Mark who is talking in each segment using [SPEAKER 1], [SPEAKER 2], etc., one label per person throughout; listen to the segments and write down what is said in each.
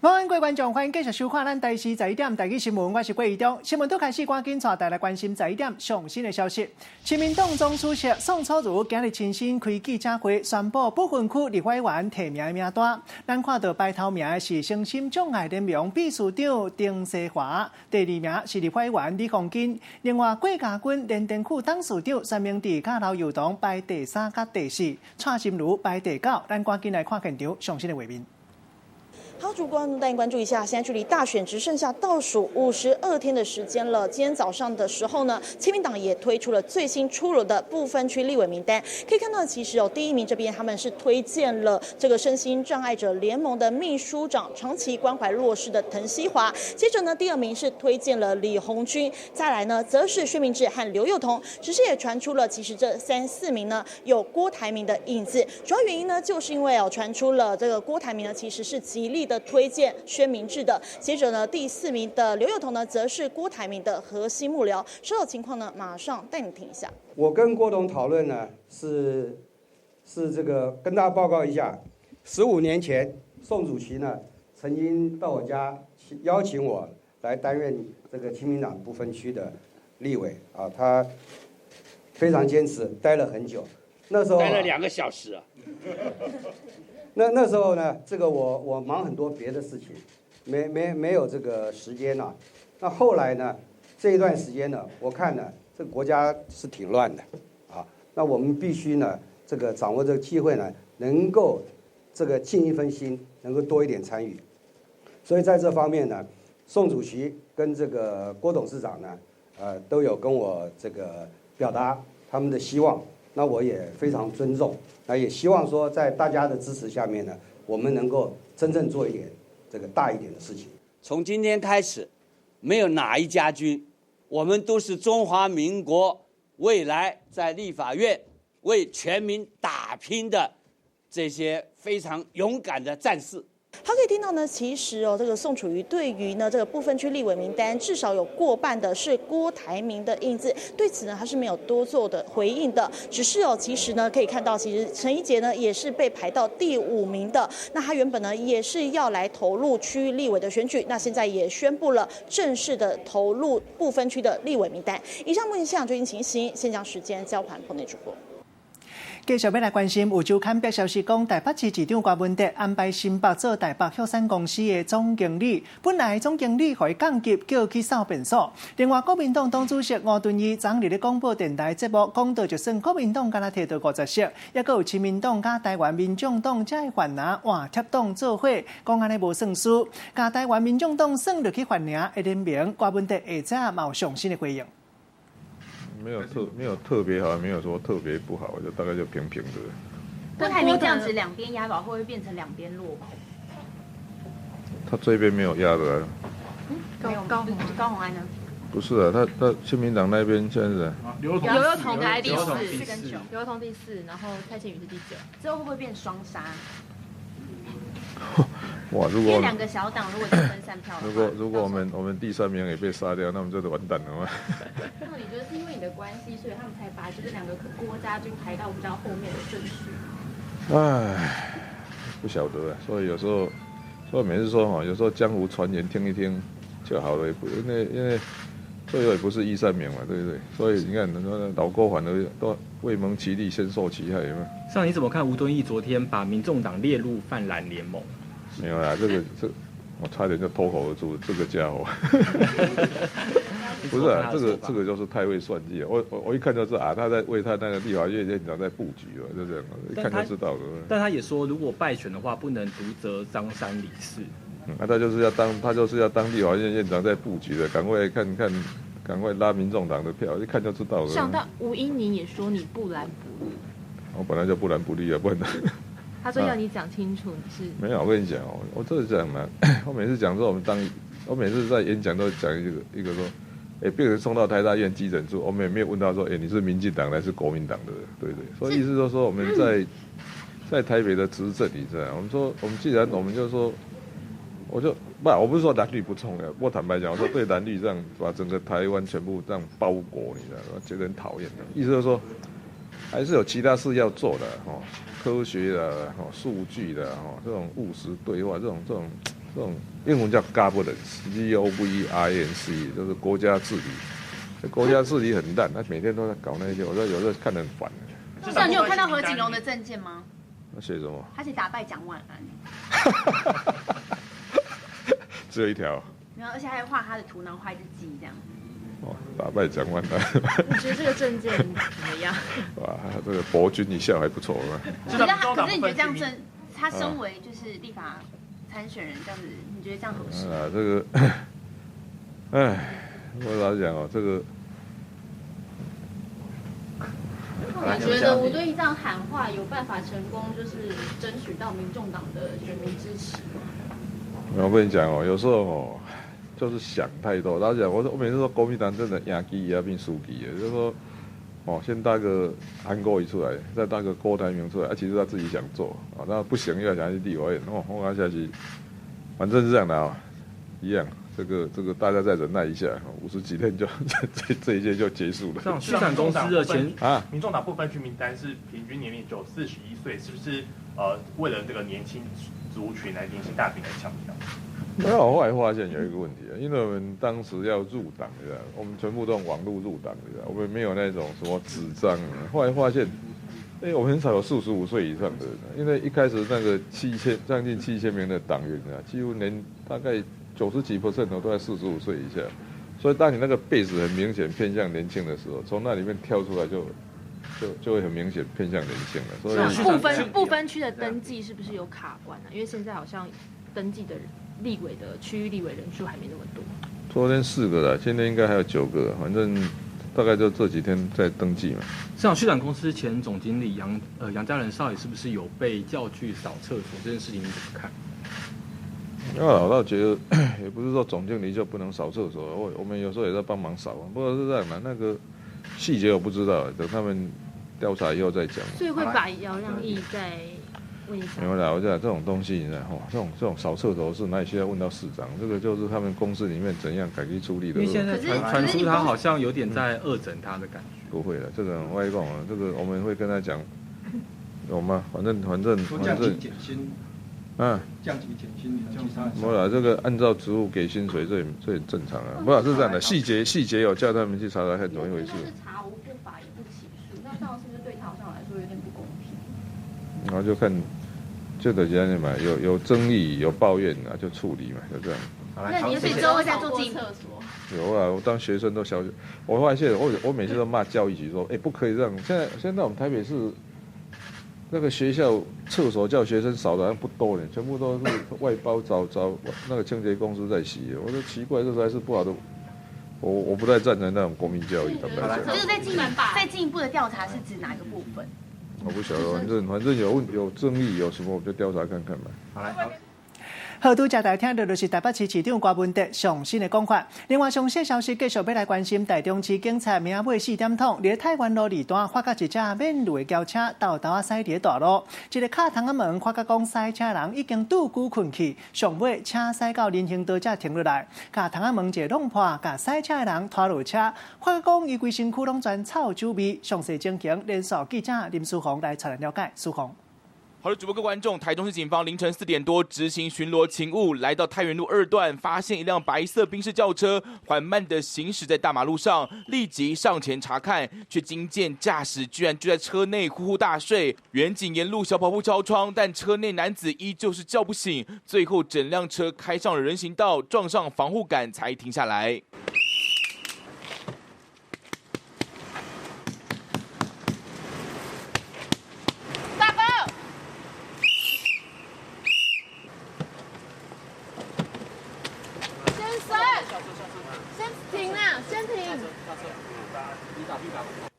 [SPEAKER 1] 晚安，各位觀眾，歡迎繼續收看咱台視十一點台語新聞，我是郭宜中。新聞拄開始，趕緊帶大家來關心十一點上新的消息。親民黨總主席宋楚瑜今日親身開記者會，宣布不分區立法委員提名的名單。咱看到排頭名的是身心障礙聯盟秘書長丁世華，第二名是立法委員李鳳金。另外，郭家軍連電區董事長孫明智佮劉宥彤排第三佮第四，蔡心如排第九。咱趕緊來看現場上新的畫面。
[SPEAKER 2] 好，主觀帶你關注一下，現在距離大選只剩下倒數52天的時間了。今天早上的時候呢，親民黨也推出了最新出爐的不分區立委名單。可以看到，其實哦，第一名這邊他們是推薦了這個身心障礙者聯盟的秘書長，長期關懷弱勢的滕西華。接着呢，第二名是推薦了李鴻鈞，再來呢，則是薛明志和劉宥彤。只是也傳出了，其實這三四名呢有郭台銘的影子。主要原因呢，就是因為哦，傳出了這個郭台銘呢，其實是極力的推薦薛明志的，接着呢，第四名的劉宥彤呢，則是郭台銘的核心幕僚。稍後情況呢，馬上帶你聽一下。
[SPEAKER 3] 我跟郭董討論呢，是這個跟大家報告一下，15年前宋主席呢曾經到我家邀請我來擔任這個親民黨不分區的立委啊，他非常堅持，待了很久。那時候
[SPEAKER 4] 待了2個小時啊。
[SPEAKER 3] 那時候呢，這個我忙很多別的事情，沒有這個時間了。那後來呢，這一段時間呢，我看呢，這個國家是挺亂的，啊，那我們必須呢，這個掌握這個機會呢，能夠這個盡一份心，能夠多一點參與。所以在這方面呢，宋主席跟這個郭董事長呢，都有跟我這個表達他們的希望。那我也非常尊重，那也希望說在大家的支持下面呢，我們能夠真正做一點這個大一點的事情。
[SPEAKER 4] 從今天開始，沒有哪一家軍，我們都是中華民國未來在立法院為全民打拼的這些非常勇敢的戰士。
[SPEAKER 2] 好，可以聽到呢，其實哦，這個宋楚瑜對於呢這個不分區立委名單，至少有過半的是郭台銘的印子。對此呢，他是沒有多做的回應的。只是哦，其實呢，可以看到，其實陳怡潔呢也是被排到第五名的。那他原本呢也是要來投入區域立委的選舉，那現在也宣布了正式的投入不分區的立委名單。以上目前現場最新情形，先將時間交還棚內主播。
[SPEAKER 1] 繼續欲來關心，有周刊表消息講，台北市市長柯文哲安排新北做台北旭山公司的總經理，本來總經理予伊降級，叫去掃便所。另外，國民黨黨主席吳敦義昨日咧廣播電台節目講到，就算國民黨敢若提到50席，猶閣有親民黨佮台灣民眾黨這个泛藍換貼黨做伙，講按呢無算輸，共台灣民眾黨算入去泛藍的聯盟，柯文哲下晝嘛有上新的回應。
[SPEAKER 5] 沒有特別好，沒有說特別不好，就大概就平平的。
[SPEAKER 6] 郭台銘這樣子兩邊押寶，會不會變成兩邊落空？
[SPEAKER 5] 他這邊沒有押的啊。
[SPEAKER 6] 高虹安呢？
[SPEAKER 5] 不是啊，他親民黨那邊現在是
[SPEAKER 6] 劉宥彤排第四，
[SPEAKER 7] 四跟九，劉宥彤第四，然後蔡慶宇是第九，
[SPEAKER 6] 之後會不會變雙殺？
[SPEAKER 5] 哇！如果
[SPEAKER 6] 兩個小黨如果就分散票，
[SPEAKER 5] 如果我們第三名也被殺掉，那我們就完蛋了嘛。
[SPEAKER 7] 那你覺得是因為你的關係，所以他們才把就是兩個郭家軍排到比較後面的順序？
[SPEAKER 5] 唉，不曉得啊。所以有時候，所以每次說哈，有時候江湖傳言聽一聽就好了，不因為最後也不是一三名嘛，對不對？所以你看，老郭反而都未蒙其利，先受其害，有沒有？
[SPEAKER 8] 上你怎麼看吳敦義昨天把民眾黨列入泛藍聯盟？
[SPEAKER 5] 沒有啦，這我差點就脫口而出，這個傢伙，不是啊，這個就是太會算計了。我一看就知道啊，他在為他那個立法院院長在布局了，就這樣，一看就知道了。
[SPEAKER 8] 但他也說，如果敗選的話，不能獨責張三李四。
[SPEAKER 5] 那他就是要當立法院院長在布局的，趕快看看，趕快拉民眾黨的票，一看就知道了。
[SPEAKER 7] 想到吳音寧也說你不藍不綠，
[SPEAKER 5] 我本來就不藍不綠啊，不然。
[SPEAKER 7] 他說要你講清楚，你是
[SPEAKER 5] 沒有。我跟你講哦，我這是講嘛，我每次講說我們當，我每次在演講都講一個說，哎，病人送到台大醫院急診處，我們也沒有問他說，哎，你是民進黨還是國民黨的，對不對？所以意思就是說我們在台北的執政，你知道，我們說我們既然我們就說，我就不，我不是說藍綠不重要，我坦白講，我說對藍綠這樣把整個台灣全部這樣包裹，你知道嗎？覺得很討厭的。意思就是說，還是有其他事要做的，哦，科學的、哦，數據的、哦，這種務實對話，這種這種英文叫 governance，G O V E R N C，就是國家治理。國家治理很爛，他每天都在搞那些，我說有時候看得很煩。
[SPEAKER 6] 市長，你有看到何錦榮的政見嗎？
[SPEAKER 5] 他寫什麼？
[SPEAKER 6] 他寫打敗蔣萬安。
[SPEAKER 5] 只有一條。
[SPEAKER 6] 然後，而且還畫他的圖，然後畫一隻雞這樣。
[SPEAKER 5] 哦，打敗蔣萬安。
[SPEAKER 7] 你覺得這個政見怎麼樣？
[SPEAKER 5] 哇，這個博君一笑還不錯嘛。
[SPEAKER 6] 可是你覺得這樣政，他身為就是立法參選人這樣子，你覺得這樣合適？
[SPEAKER 5] 啊，這個，唉，我老實講哦，這個。
[SPEAKER 7] 你覺得吳敦義這樣喊話有辦法成功，就是爭取到民眾黨的選民支持嗎？
[SPEAKER 5] 我跟你講哦，有時候哦，就是想太多。老實講，我每次說國民黨真的贏機也變輸機，就是說，哦，先搭個韓國瑜出來，再搭個郭台銘出來，啊，其實他自己想做，啊，那不行又要想去立法院，哦，我講下去，反正是這樣的啊，一樣。這個大家再忍耐一下，50幾天就這一屆就結束了。
[SPEAKER 8] 像畜產公司的前
[SPEAKER 5] 啊，
[SPEAKER 9] 民眾黨不分區名單是平均年齡只有41歲，是不是？為了這個年輕族群來年輕大餅來搶票？
[SPEAKER 5] 沒有，我後來發現有一個問題啊，因為我們當時要入黨的，我們全部都用網路入黨的，我們沒有那種什麼紙張。後來發現，欸，我們很少有45歲以上的人，因為一開始那個將近7000名的黨員啊，幾乎連大概90幾%都在45歲以下，所以當你那個 base 很明顯偏向年輕的時候，從那裡面跳出來就會很明顯偏向年輕了。所以
[SPEAKER 7] 不分區的登記是不是有卡關呢？因為現在好像登記的立委的區域立委人數還沒那麼多。
[SPEAKER 5] 昨天4個了，今天應該還有9個，反正大概就這幾天在登記嘛。
[SPEAKER 8] 像畜產公司前總經理楊家仁少爺是不是有被叫去掃廁所這件事情？你怎麼看？
[SPEAKER 5] 因為我倒覺得，也不是說總經理就不能掃廁所，我們有時候也在幫忙掃，不過是這樣的，那個細節我不知道，等他們調查以後再講。
[SPEAKER 7] 所以會把姚亮義再問一下。
[SPEAKER 5] 沒有啦，我講這種東西，你知道，這種掃廁所是哪裡需要問到市長？這個就是他們公司裡面怎樣改去處理的。
[SPEAKER 8] 因為現在傳出他好像有點在惡整他的感覺。
[SPEAKER 5] 不會的，這個我跟你講，這個我們會跟他講，有嗎？反正。
[SPEAKER 3] 降級減薪。
[SPEAKER 5] 嗯，
[SPEAKER 3] 降級減薪，
[SPEAKER 5] 沒啦，這個按照職務給薪水，這也正常啊。不是，是這樣的，細節有叫他們去查查看怎麼一回事。
[SPEAKER 7] 是查無不法也不起訴，那這樣是不是對他好像來說有點不公平？
[SPEAKER 5] 然後就看，就等這樣嘛，有爭議有抱怨啊，就處理嘛，就這樣。
[SPEAKER 6] 那你是之後會再做進廁所？
[SPEAKER 5] 有啊，我當學生都小，我發現我每次都罵教育局說，欸，不可以這樣。現在我們台北市。那個學校廁所叫學生掃的好像不多呢，全部都是外包找那個清潔公司在洗。我說奇怪，這還是不好的。我不太贊成那種國民教育，坦白講。
[SPEAKER 6] 就是再進一步的調查是指哪個部分？
[SPEAKER 5] 我不曉得，反正有問有爭議有什麼，我就調查看看吧。
[SPEAKER 3] 好來。
[SPEAKER 1] 好，拄才大聽到就是台北市市長郭文哲上新的講法。另外，上新消息繼續欲來關心台中市警察明仔尾4點鐘，佇太原路2段發覺一隻免路的轎車沓沓仔駛佇大路，一个敲窗仔門，發覺講駛車人已經拄久睏去，上尾車駛到人行道才停落來，共窗仔門一个弄破，共駛車的人拖落車，發覺講伊規身軀攏全臭酒味。詳細情形，連續記者林書宏來帶咱了解。書宏。
[SPEAKER 10] 好的，主播各位觀眾，台中市警方凌晨4點多執行巡邏勤務，來到太原路2段，發現一輛白色賓士轎車緩慢的行駛在大馬路上，立即上前查看，卻驚見駕駛居然就在車內呼呼大睡。遠警沿路小跑步敲窗，但車內男子依舊是叫不醒，最後整輛車開上了人行道，撞上防護桿才停下來。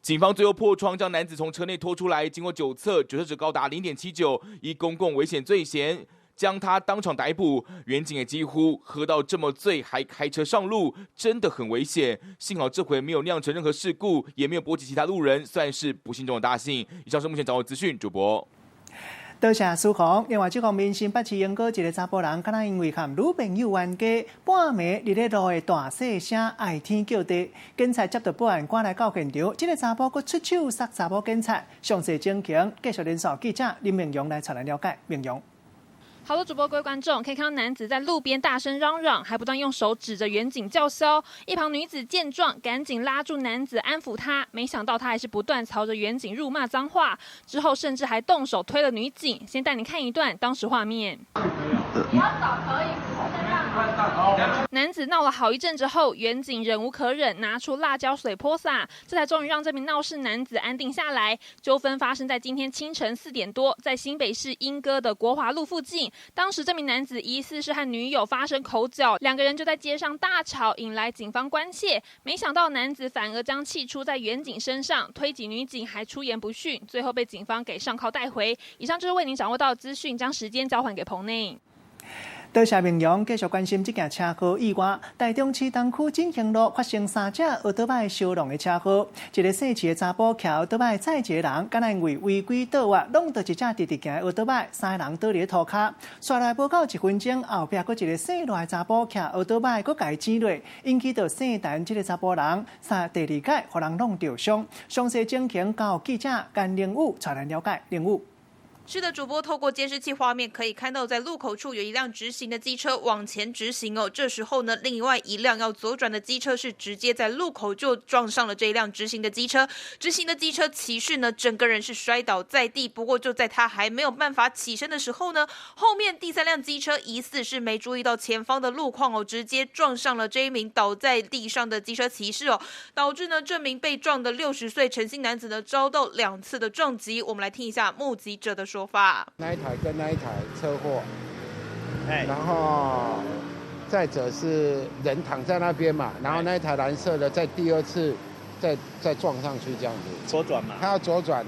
[SPEAKER 10] 警方最後破窗將男子從車內拖出來，經過酒測，酒測值高達0.79，以公共危險罪嫌將他當場逮捕。員警也幾乎喝到這麼醉還開車上路，真的很危險。幸好這回沒有釀成任何事故，也沒有波及其他路人，算是不幸中的大幸。以上是目前掌握資訊，主播。
[SPEAKER 1] 多謝蘇宏。另外，這個民生北市莺歌一個查埔人，敢若因為和女朋友冤家，半暝佇咧路的大細聲哀天叫地，警察接到報案，趕來到現場，這個查埔閣出手殺查某警察。詳細情形，繼續連線記者林明陽來帶咱了解。明陽。
[SPEAKER 7] 好的，主播各位觀眾可以看到男子在路邊大聲嚷嚷，還不斷用手指着員警叫囂。一旁女子見狀，趕緊拉住男子安撫他，沒想到他還是不斷朝着員警辱罵髒話，之後甚至還動手推了女警。先帶你看一段當時畫面。你要找可以。男子鬧了好一陣之後，員警忍無可忍，拿出辣椒水潑灑，這才終於讓這名鬧事男子安定下來。糾紛發生在今天清晨4點多，在新北市鶯歌的國華路附近。當時這名男子疑似是和女友發生口角，兩個人就在街上大吵，引來警方關切。沒想到男子反而將氣出在員警身上，推擠女警，還出言不遜，最後被警方給上銬帶回。以上就是為您掌握到資訊，將時間交還給棚內。
[SPEAKER 1] 多謝明陽繼續關心這件車禍意外。台中市東區振興路發生三隻歐多擺相撞的車禍，一个姓徐的查埔騎歐多擺載一个人，敢若因為違規倒彎，挵著一隻直直行的歐多擺，三个人倒佇塗跤。紲來無夠一分鐘，後壁閣一个姓賴的查埔騎歐多擺，閣共伊擠落，引起著姓陳這个查埔人，三第二擺予人挵著傷。詳細情形交記者甘玲武帶咱了解。玲武。
[SPEAKER 11] 是的，主播透過監視器畫面可以看到，在路口處有一輛直行的機車往前直行哦。這時候呢，另外一輛要左轉的機車是直接在路口就撞上了這一輛直行的機車。直行的機車騎士呢，整個人是摔倒在地。不過就在他還沒有辦法起身的時候呢，後面第三輛機車疑似是沒注意到前方的路況哦，直接撞上了這一名倒在地上的機車騎士哦，導致呢這名被撞的60歲陳姓男子呢遭到兩次的撞擊。我們來聽一下目擊者的說法。
[SPEAKER 12] 那一台跟那一台車禍，然後再者是人躺在那邊嘛，然後那一台藍色的在第二次再撞上去這樣子。
[SPEAKER 13] 左轉嘛？
[SPEAKER 12] 他要左轉，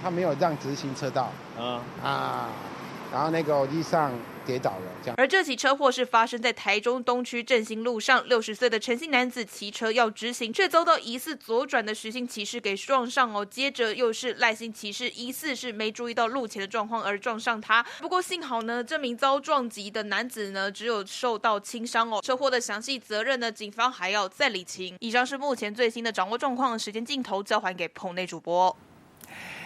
[SPEAKER 12] 他沒有讓直行車道。啊，然後那個地上跌倒了，這樣。
[SPEAKER 11] 而這起車禍是發生在台中東區振興路上，60歲的陳姓男子騎車要直行，卻遭到疑似左轉的徐姓騎士給撞上哦。接着又是賴姓騎士疑似是沒注意到路前的狀況而撞上他。不過幸好呢，這名遭撞擊的男子呢只有受到輕傷哦。車禍的詳細責任呢，警方還要再理清。以上是目前最新的掌握狀況，時間鏡頭交還給棚內主播。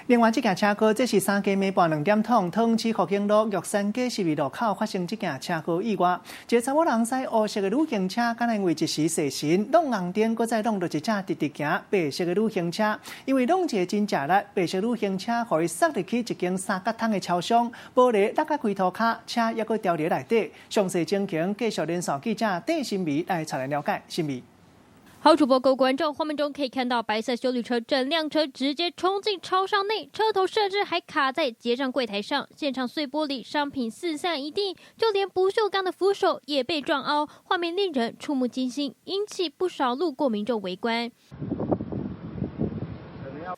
[SPEAKER 1] 另外，這件車禍，這是三更暝半兩點鐘，桃園市復興路玉山街十二路口發生這件車禍意外。一個查某人駛烏色的旅行車，敢若因為一時細神，挵紅燈，閣再挵著一隻直直行白色的旅行車。因為挵一个真食力，白色旅行車予伊塞入去一間三角窗的超商，玻璃落甲規塗跤，車猶閣牢佇內底。詳細情形，繼續連線記者戴新美來帶咱了解。新美。
[SPEAKER 14] 好，主播各位觀眾，畫面中可以看到白色休旅車整輛車直接衝進超商內，車頭甚至還卡在結賬櫃檯上，現場碎玻璃、商品四散一地，就連不鏽鋼的扶手也被撞凹，畫面令人觸目驚心，引起不少路過民眾圍觀。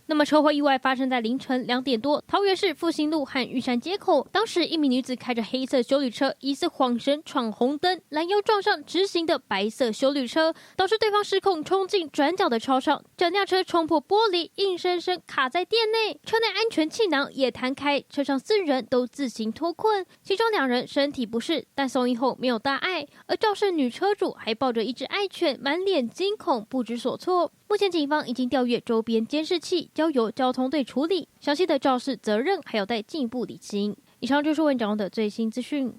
[SPEAKER 14] 那麼車禍意外發生在凌晨2點多，桃園市復興路和玉山街口。當時一名女子開着黑色休旅車，疑似晃神闖紅燈，攔腰撞上直行的白色休旅車，導致對方失控衝進轉角的超商，整輛車衝破玻璃，硬生生卡在店內，車內安全氣囊也彈開，車上四人都自行脫困，其中兩人身體不適，但送醫後沒有大礙。而肇事女車主還抱着一隻愛犬，滿臉驚恐，不知所措。目前警方已經調閱周邊監視器，交由交通隊處理，詳細的肇事責任還有待進一步理清。以上就是為您掌握的最新資訊。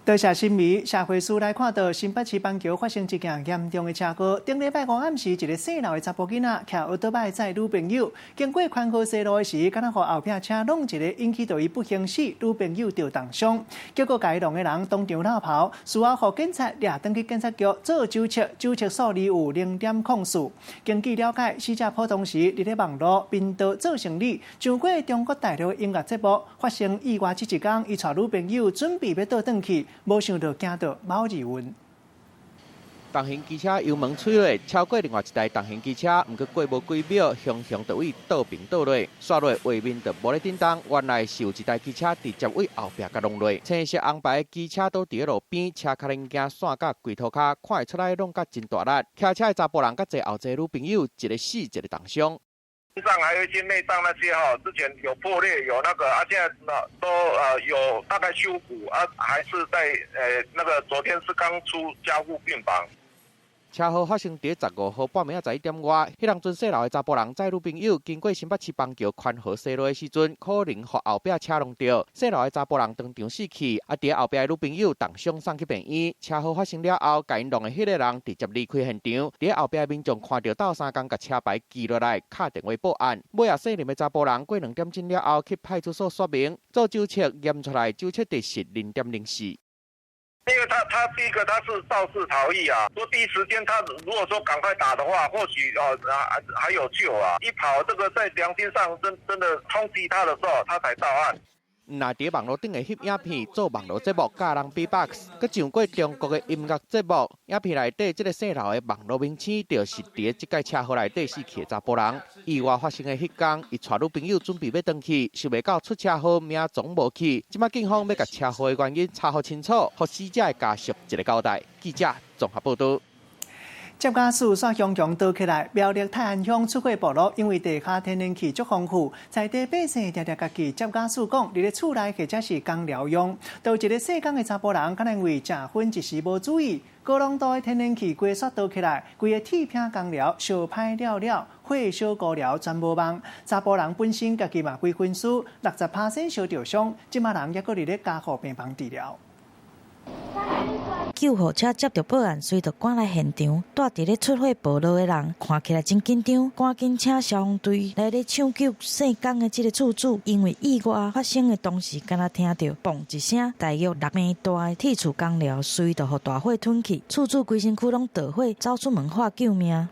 [SPEAKER 1] 多謝新美，社會事來看到新北市板橋發生一件嚴重的車禍。頂禮拜五暗時，一个姓劉的查埔囡仔騎歐多擺載女朋友，經過寬和西路的時，敢若予後壁車挵一个，引起著伊不幸死，女朋友著重傷。結果共伊挵的人當場落跑，事後予警察掠轉去警察局做酒測，酒測數字有0.04。根據了解，死者普通時佇咧網路頻道做生理，上過中國大陸音樂節目，發生意外這一工，伊帶女朋友準備欲倒轉去。無想到驚著貓兒運。
[SPEAKER 15] 重型機車油門吹落，超過另外一台重型機車，毋過過無幾秒，雄雄就位倒爿倒落，煞落畫面就無咧振動。原來是有一台機車直接位後壁共挵落，青色紅牌機車倒佇咧路邊，車殼零件散甲規塗跤，看會出來挵甲真大力。騎車的查埔人佮坐後座女朋友，一个死一个重傷。
[SPEAKER 16] 心臟還有一些內臟那些哈，之前有破裂有那個啊，現在都有大概修補啊，還是在那個昨天是剛出加護病房。
[SPEAKER 15] 車禍發生佇15號半暝仔11點外，彼當陣姓劉的查埔人載女朋友經過新北市板橋寬和西路的時陣，可能予後壁車挵著。姓劉的查埔人當場死去，啊，佇後壁的女朋友重傷送去病院。車禍發生了後，共𪜶挵的彼个人直接離開現場。佇後壁的民眾看著鬥相共，共車牌記落來，敲電話報案。尾仔姓林的查埔人過2點鐘了後去派出所說明，做酒測驗出來酒測值是0.04。
[SPEAKER 16] 因為他第一個他是肇事逃逸啊，說第一時間他如果說趕快打的話，或許哦還有救啊。一跑這個在良心上真的通緝他的時候，他才到案。
[SPEAKER 15] 毋但佇網路頂的翕影片做網路節目，教人 B-box，閣上過中國的音樂節目。影片內底這个姓劉的網路明星，就是佇這擺車禍內底死去的查埔人。意外發生的彼工，伊帶女朋友準備欲轉去，想袂到出車禍，命總無去。這擺警方欲共車禍的原因查予清楚，予死者的家屬一个交代。記者綜合報導。
[SPEAKER 1] 接瓦斯煞雄雄倒起來，苗栗泰安鄉出火部落，因為地下天然氣足豐富，在地百姓定定家己接瓦斯講，佇咧厝內或者是工寮用。就一个姓江的查埔人，可能因為食薰一時無注意，高濃度的天然氣規煞倒起來，規个鐵片工寮燒歹了了，火燒糊寮全無望。查埔人本身家己嘛規身軀60%燒著傷，這馬人猶閣佇咧加護病房治療。
[SPEAKER 13] 救護車接到報案，隨就趕來現場。蹛佇咧出火部落的人看起來真緊張，趕緊請消防隊來咧搶救姓江的這个厝主。因為意外發生的當時，敢若聽著嘣一聲，大約6米大的鐵厝工寮隨就予大火吞去，厝主規身軀攏著火，走出門喊救命。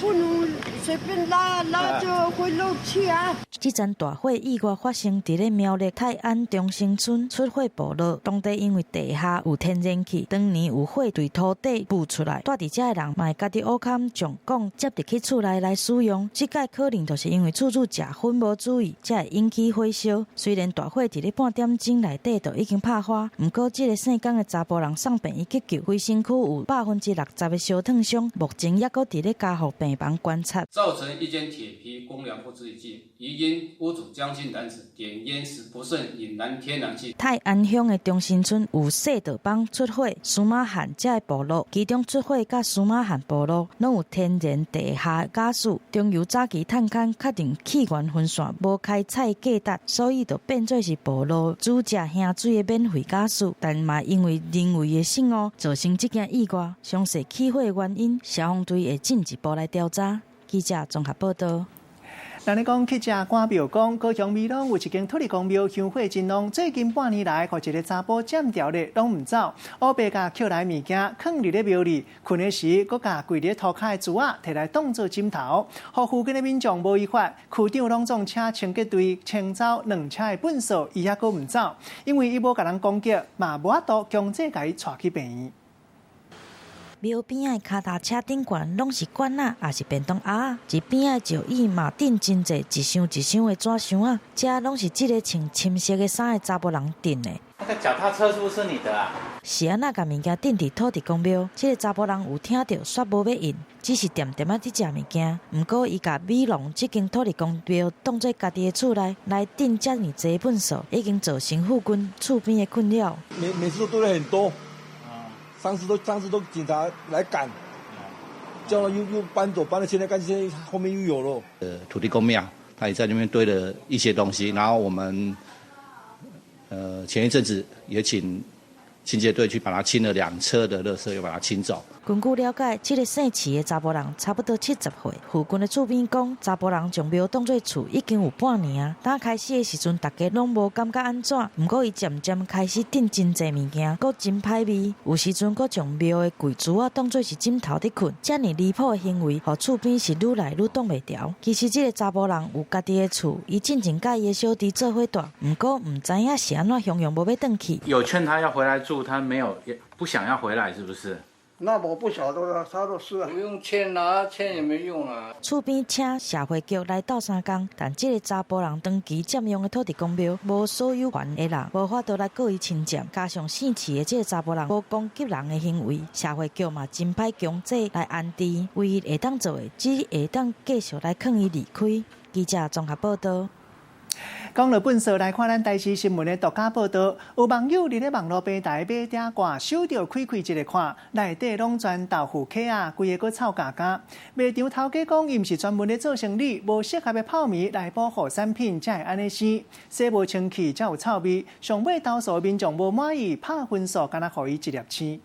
[SPEAKER 17] 不能隨便拉，拉就會漏氣啊！
[SPEAKER 13] 這場大火意外發生佇咧苗栗泰安中興村出火部落，當地因為地下有天然氣，當年有火對土底噴出來，蹛佇遮的人嘛會家己烏坎將管接入去厝內來使用。這擺可能就是因為厝主食薰無注意，才會引起火燒。雖然大火佇咧半點鐘內底就已經拍花，毋過這个姓江的查埔人送病院急救，規身軀有60%的燒燙傷，目前猶閣佇咧加護病房觀察。
[SPEAKER 18] 造成一間鐵皮工寮不治一計，疑因屋主江姓男子點煙時不慎引燃天然氣。
[SPEAKER 13] 泰安鄉的中心村有細道坊出火，司馬漢遮的部落，其中出火佮司馬漢部落攏有天然地下瓦斯，中油早期探勘確定氣源分線無開採價值，所以就變做是部落煮食燃水的免費瓦斯。但嘛因為人為的失誤，造成這件意外。詳細起火原因，消防隊會進一步來調查。記者綜合報導。
[SPEAKER 1] 人咧講去食趕廟公，高雄美濃有一間土地公廟香火真濃。最近半年來，予一个查埔佔牢咧，攏毋走。烏白共抾來物件，囥佇咧廟裡，睏的時，閣共跪佇塗跤的珠仔提來當做枕頭。予附近的民眾無違法，區長攏總請清潔隊清走兩車的糞掃，伊猶閣毋走，因為伊無共人攻擊，嘛無法度強制共伊帶去病院。
[SPEAKER 13] 廟邊仔的跤踏車頂懸攏是罐仔，抑是便當盒仔。一邊仔的石椅嘛頂真濟一箱一箱的紙箱仔，這攏是這个穿深色的衫的查埔人擲的。
[SPEAKER 19] 那個腳踏車是不是你的啊？
[SPEAKER 13] 是按怎共物件擲佇土地公廟？這个查埔人有聽著，煞無欲應，只是恬恬仔佇食物件。毋過伊共美濃這間土地公廟當做家己的厝內，來擲遮爾濟糞掃，已經造成附近厝邊的困擾。
[SPEAKER 20] 每次都堆了很多。上次都警察來趕，叫他又搬走，搬了現在，現在後面又有了。
[SPEAKER 21] 土地公廟，他也在那邊堆了一些東西，然後我們，前一陣子也請清潔隊去把它清了兩車的垃圾，又把它清走。
[SPEAKER 13] 根據了解，這个姓徐的查埔人差不多70歲。附近的厝邊講，查埔人將廟當做厝已經有半年啊。剛開始的時陣，大家攏無感覺按怎，毋過伊漸漸開始擲真濟物件，閣真歹味。有時陣閣將廟的櫃珠仔當做是枕頭佇睏，遮爾離譜的行為，予厝邊是愈來愈擋袂牢。其實這个查埔人有家己的厝，伊進前佮伊的小弟做伙蹛，毋過毋知影是按怎雄雄無欲轉去。
[SPEAKER 19] 有勸他要回來住，他沒有，也不想要回來，是不是？
[SPEAKER 22] 那我不曉得了，他都是啊。
[SPEAKER 18] 不用勸啦，勸也沒用啊。
[SPEAKER 13] 厝邊請社會局來鬥相共，但這个查埔人長期佔用的土地公廟，無所有權的人無法度來告伊侵佔，加上姓徐的這个查埔人無攻擊人的行為，社會局嘛真歹強制來安置，唯一會當做的，只會當繼續來勸伊離開。記者綜合報導。
[SPEAKER 1] 講到糞埽，來看咱台視新聞的獨家報道，有網友佇咧網路平台買鼎蓋，收著開開一个看，內底攏全豆腐殼仔，規个閣臭咬咬。賣場頭家講，伊毋是專門咧做生理，無適合的泡棉來保護產品，才會按呢生。洗無清氣才有臭味，上尾投訴民眾無滿意，拍分數敢若予伊一粒星。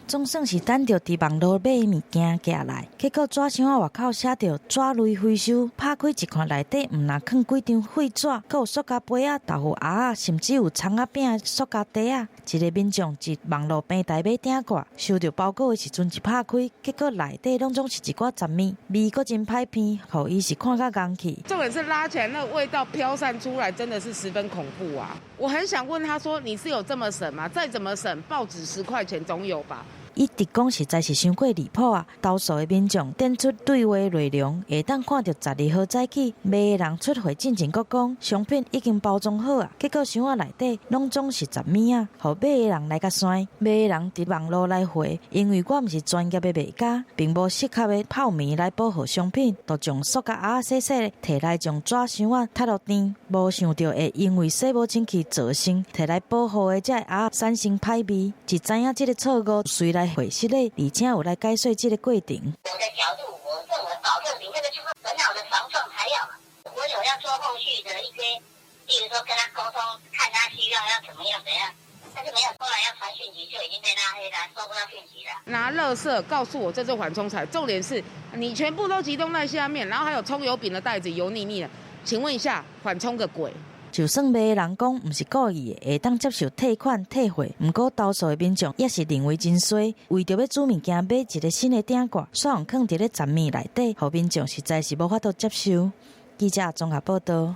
[SPEAKER 13] 總算是等著佇網路買物件寄來，結果紙箱仔外口寫著紙類回收，拍開一看內底毋但囥幾張廢紙，閣有塑膠杯仔、豆腐盒仔，甚至有蔥仔餅的塑膠袋仔。一个民眾佇網路平台買鼎蓋，收著包裹的時陣一拍開，結果內底攏總是一寡雜物，味閣真歹鼻，予伊是看甲戇去。
[SPEAKER 2] 重點是拉起來那個味道飄散出來，真的是十分恐怖啊！我很想問他說：你是有這麼省嗎？再怎麼省，報紙10塊錢總有吧？
[SPEAKER 13] 伊直講實在是傷過離譜啊！投訴的民眾點出對話內容，會當看著12號早起賣的人出貨進前閣講商品已經包裝好啊，結果箱仔內底攏總是雜物仔，予買的人來共媠。買的人佇網路來回，因為我毋是專業的賣家，並無適合的泡棉來保護商品，就將塑膠盒仔細細提來將紙箱仔踢落邊，無想著會因為洗無清氣造成提來保護的這个盒仔產生歹味。一知影這个錯誤，隨來回失禮，而且有來解說這个過程。
[SPEAKER 4] 我的角度，我認為保證品這個就是很好的防撞材料嘛。我有要做後續的一些，例如說跟他溝通，看他需要要怎麼樣怎樣，但是沒有，後來要傳訊息就已經被拉黑了，收不到訊息了。
[SPEAKER 2] 拿垃圾告訴我這是緩衝材，重點是你全部都集中在下面，然後還有蔥油餅的袋子油膩膩的，請問一下緩衝個鬼！
[SPEAKER 13] 就算賣的人講毋是故意的，會當接受退款退貨，毋過投訴的民眾也是認為真衰，為著欲煮物件買一个新的鼎蓋，煞予囥佇咧雜物內底，予民眾實在是無法度接受。記者綜合報道。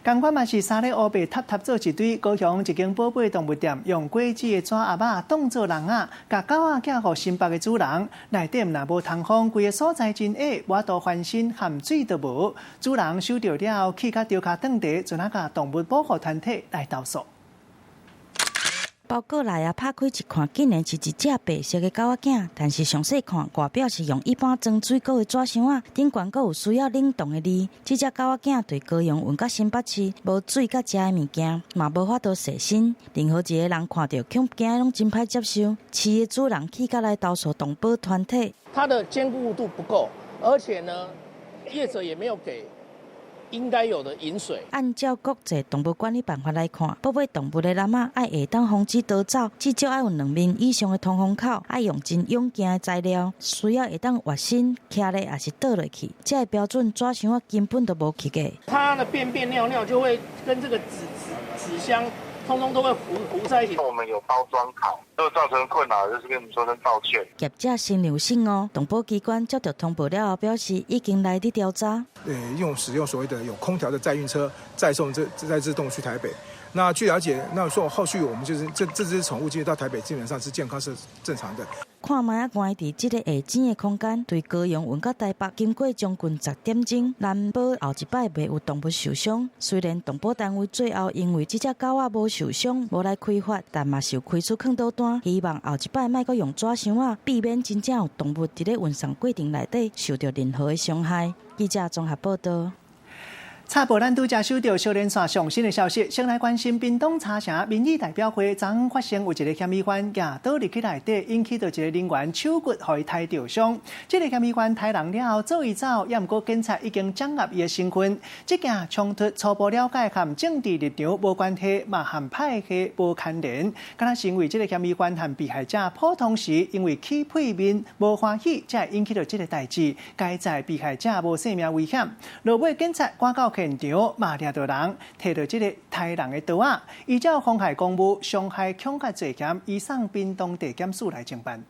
[SPEAKER 1] 仝款嘛是衫咧烏白沓沓做一堆，高雄一間寶貝動物店用過季的紙盒仔當做籠仔，共狗仔寄予新北的主人。內底毋但無通風，規个所在真狹，無法度翻身，含水都無。主人收著了後，氣甲丟跤頓地，陣仔共動物保護團體來投訴。
[SPEAKER 13] 包裹來啊，拍開一看，竟然是一隻白色的狗仔囝。但是詳細看，外表是用一般裝水果的紙箱仔，頂懸閣有需要冷凍的字。這隻狗仔囝對高雄運到新北市，無水佮食的物件，嘛無法度洗身。任何一个人看著，恐驚攏真歹接受。飼的主人氣甲來投訴動保團體。
[SPEAKER 23] 它的堅固度不夠，而且呢，業者也沒有給應該有的飲水。
[SPEAKER 13] 按照國際動物管理辦法來看，寶貝動物的籃仔愛會當防止逃走，至少愛有2面以上的通風口，愛用真勇健的材料，需要會當活身、徛咧，抑是倒落去。這个標準紙箱仔根本就無及格。
[SPEAKER 23] 它的便便尿尿就會跟這個紙箱，通通都會糊糊在一起。
[SPEAKER 16] 我們有包裝好，都造成困擾，就是跟你們說聲抱歉。
[SPEAKER 13] 業者承認失誤，動保機關接到通報了後，表示已經來佇調查。
[SPEAKER 24] 用使用所謂的有空調的載運車載送這這隻動物去台北。那據了解，那說後續我們就是這隻寵物進到台北，基本上是健康是正常的。
[SPEAKER 13] 看覓仔關佇這個狹淺的空間，對高雄運到台北，經過將近10點鐘，難保後一擺袂有動物受傷。雖然動保單位最後因為這隻狗仔無受傷，無來開罰，但嘛是有開出勸導單，希望後一擺莫閣用紙箱仔，避免真正有動物佇咧運送過程內底受著任何的傷害。記者綜合報道。
[SPEAKER 1] 插播咱拄才收著小連線上新的消息，先來關心屏東茶城民意代表會，昨昏發生有一個嫌疑犯舉刀入去內底，引起著一個人員手骨予伊刣著傷。這个嫌疑犯刣人了後，做伊走，也毋過警察已經掌握伊的身份。這件衝突初步了解，和政治立場無關係，嘛和派系無牽連。敢若是因為這个嫌疑犯和被害者普通時因為起屁面無歡喜，才會引起著這个代誌。佳哉被害者無性命危險。落尾警察趕到現場嘛掠著人，提著這个刣人的刀仔，依照妨害公務、傷害恐嚇罪嫌，移送屏東地檢署來偵辦。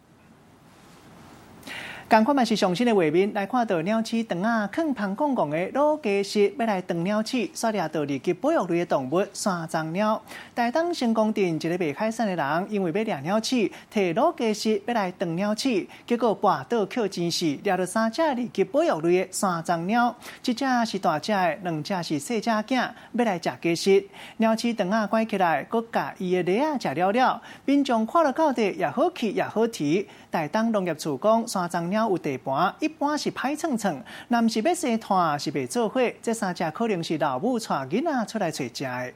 [SPEAKER 1] 仝款嘛是上新的畫面，來看到鳥鼠腸仔囥芳摃摃的老雞食，欲來斷鳥鼠，煞掠著二級保育類的動物山鬃貓。台東成功鎮一个賣海產的人，因為欲掠鳥鼠，提滷雞食欲來斷鳥鼠，結果跋倒抾錢死，掠著三隻二級保育類的山鬃貓，一隻是大隻的，兩隻是細隻囝，欲來食雞食。鳥鼠腸仔關起來，閣共伊的螺仔食了了，民眾看著到底也好氣也好啼。台東農業處講，山鬃貓。貓有地盤，一般是歹創創，若毋是欲生炭，是袂做伙。這三隻可能是老母帶囡仔出來揣食的。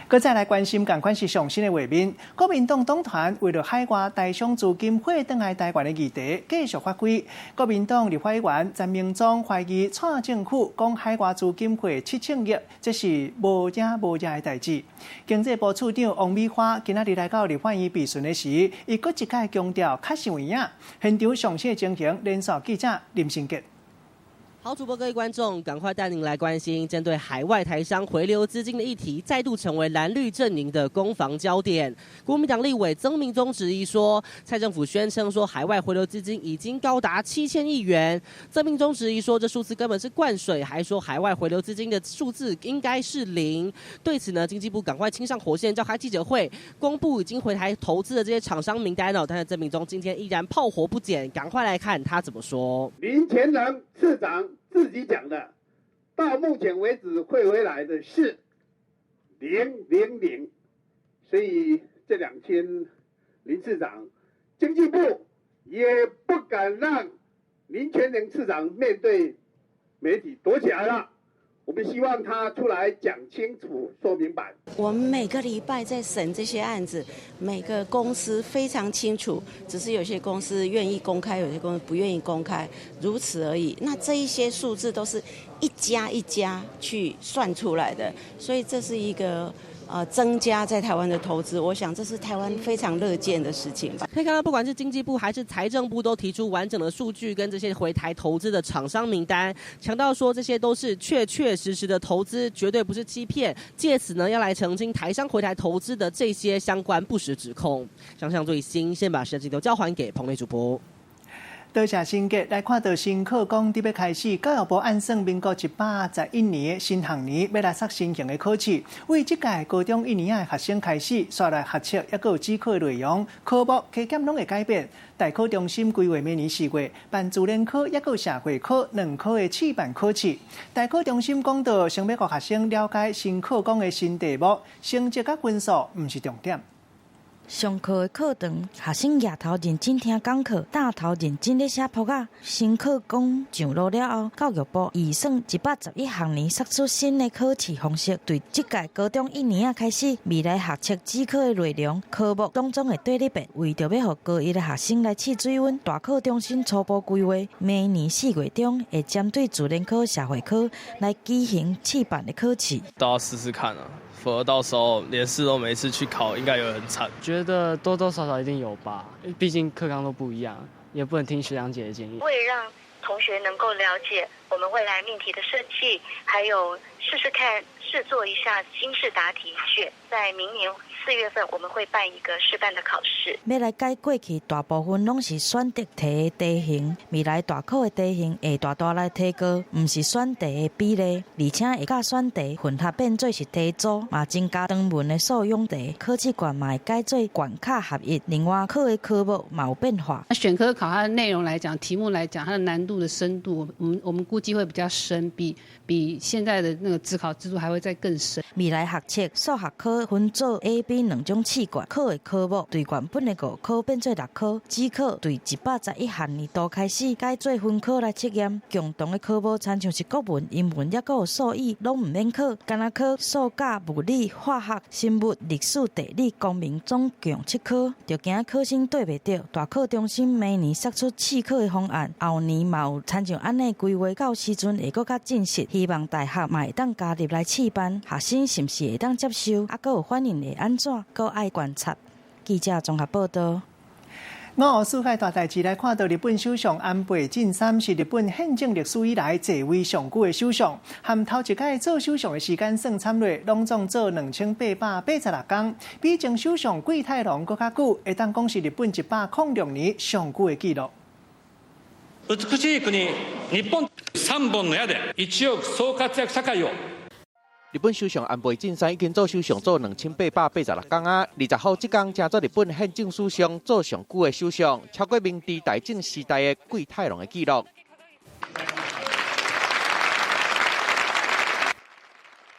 [SPEAKER 1] 閣再來關心仝款是上新的畫面，國民黨黨團為著海外台商資金匯轉來台灣的議題繼續發揮。國民黨立法委員陳明忠懷疑蔡政府講海外資金匯7000億，這是無影無影的代誌。經濟部次長王美花今仔日來到立法院備詢的時，伊閣一擺強調確實有影。現場上新的情形，連線記者林信傑。
[SPEAKER 5] 好，主播各位觀眾，趕快帶您來關心，針對海外台商回流資金的議題，再度成為藍綠陣營的攻防焦點。國民黨立委曾銘宗質疑說，蔡政府宣稱說海外回流資金已經高達7000億元。曾銘宗質疑說，這數字根本是灌水，還說海外回流資金的數字應該是零。對此呢，經濟部趕快親上火線，召開記者會，公布已經回台投資的這些廠商名單哦。但是曾銘宗今天依然炮火不減，趕快來看他怎麼說。
[SPEAKER 6] 林全能次長自己講的，到目前為止匯回來的是000，所以這兩天林次長，經濟部也不敢讓林全能次長面對媒體躲起來了。我們希望他出來講清楚、說明白。
[SPEAKER 8] 我們每個禮拜在審這些案子，每個公司非常清楚，只是有些公司願意公開，有些公司不願意公開，如此而已。那這一些數字都是一家一家去算出來的，所以這是一個增加在台灣的投資，我想這是台灣非常樂見的事情吧。
[SPEAKER 5] 可以看到，不管是經濟部還是財政部，都提出完整的數據跟這些回台投資的廠商名單，強調說這些都是確確實實的投資，絕對不是欺騙。借此呢，要來澄清台商回台投資的這些相關不實指控。想象最新，先把時間鏡頭交還給彭磊主播。
[SPEAKER 1] 多謝新傑，來看到新課綱佇欲開始，教育部按算民國111年的新學年欲來實新型的考試，為這屆高中一年仔的學生開始，紲來學測抑閣有指考的內容，科目加減攏會改變。大考中心規劃明年4月辦自然科抑閣有社會科兩科的試辦考試。大考中心講到，想欲予學生了解新課綱的新題目，成績佮分數毋是重點。
[SPEAKER 13] 上課的課堂，學生額頭認真聽講課，擔頭認真咧寫簿仔。新課綱上路了後，教育部預算111學年釋出新的考試方式，對這屆高中一年仔開始，未來學測指考的內容科目攏總會綴咧變。為著欲予高一的學生來試水溫，大考中心初步規劃，明年4月中會針對自然科、社會科來舉行試辦的考試。
[SPEAKER 9] 都要試試看啊！否則到時候連試都沒試去考，應該也會很慘。
[SPEAKER 25] 覺得多多少少一定有吧，畢竟課綱都不一樣，也不能聽學長姐的建議。
[SPEAKER 26] 為了讓同學能夠了解我們未來命題的設計，還有試試看試做一下新式答題卷，在明年4月份我們會辦一個試辦的考試。
[SPEAKER 13] 欲來改過去大部分攏是選擇題的題型，未來大考的題型會大大來提高，毋是選題的比例，而且會佮選題混合變做是題組，嘛增加長文的素養題，考試卷嘛會改做關卡合一。另外，考的科目嘛有變化。
[SPEAKER 27] 那選科考它的內容來講，題目來講，它的難度的深度，我們估計會比較深，比現在的那個指考制度還會再更深。
[SPEAKER 13] 未來學測數學科分做 A、B 兩種試卷，考的科目對原本的五科變做六科，指考對111學年度開始改做分科來測驗，共同的科目親像是國文、英文，抑閣有數語，攏毋免考，干焦考數甲、物理、化學、生物、歷史、地理、公民總共七科，就驚考生綴袂著。大考中心明年釋出試考的方案，後年嘛有親像按呢規劃，到時陣會閣較正式。希望大學嘛會當加入來試辦，學生是毋是會當接受？啊，閣有反應會按怎？閣愛觀察。記者綜合報道。
[SPEAKER 1] 五世界大代誌來看到日本首相安倍晉三是日本憲政歷史以來在位上久的首相，含頭一擺做首相的時間算參落，攏總做2886工，比前首相桂太郎閣較久，會當講是日本106年上久的紀錄。
[SPEAKER 28] 美しい國日本三本の矢で一億総活躍社會を。
[SPEAKER 15] 日本首相安倍晉三已經做首相做2886工啊！20號這工成做日本憲政史上做上久的首相，超過明治大正時代的桂太郎的紀錄。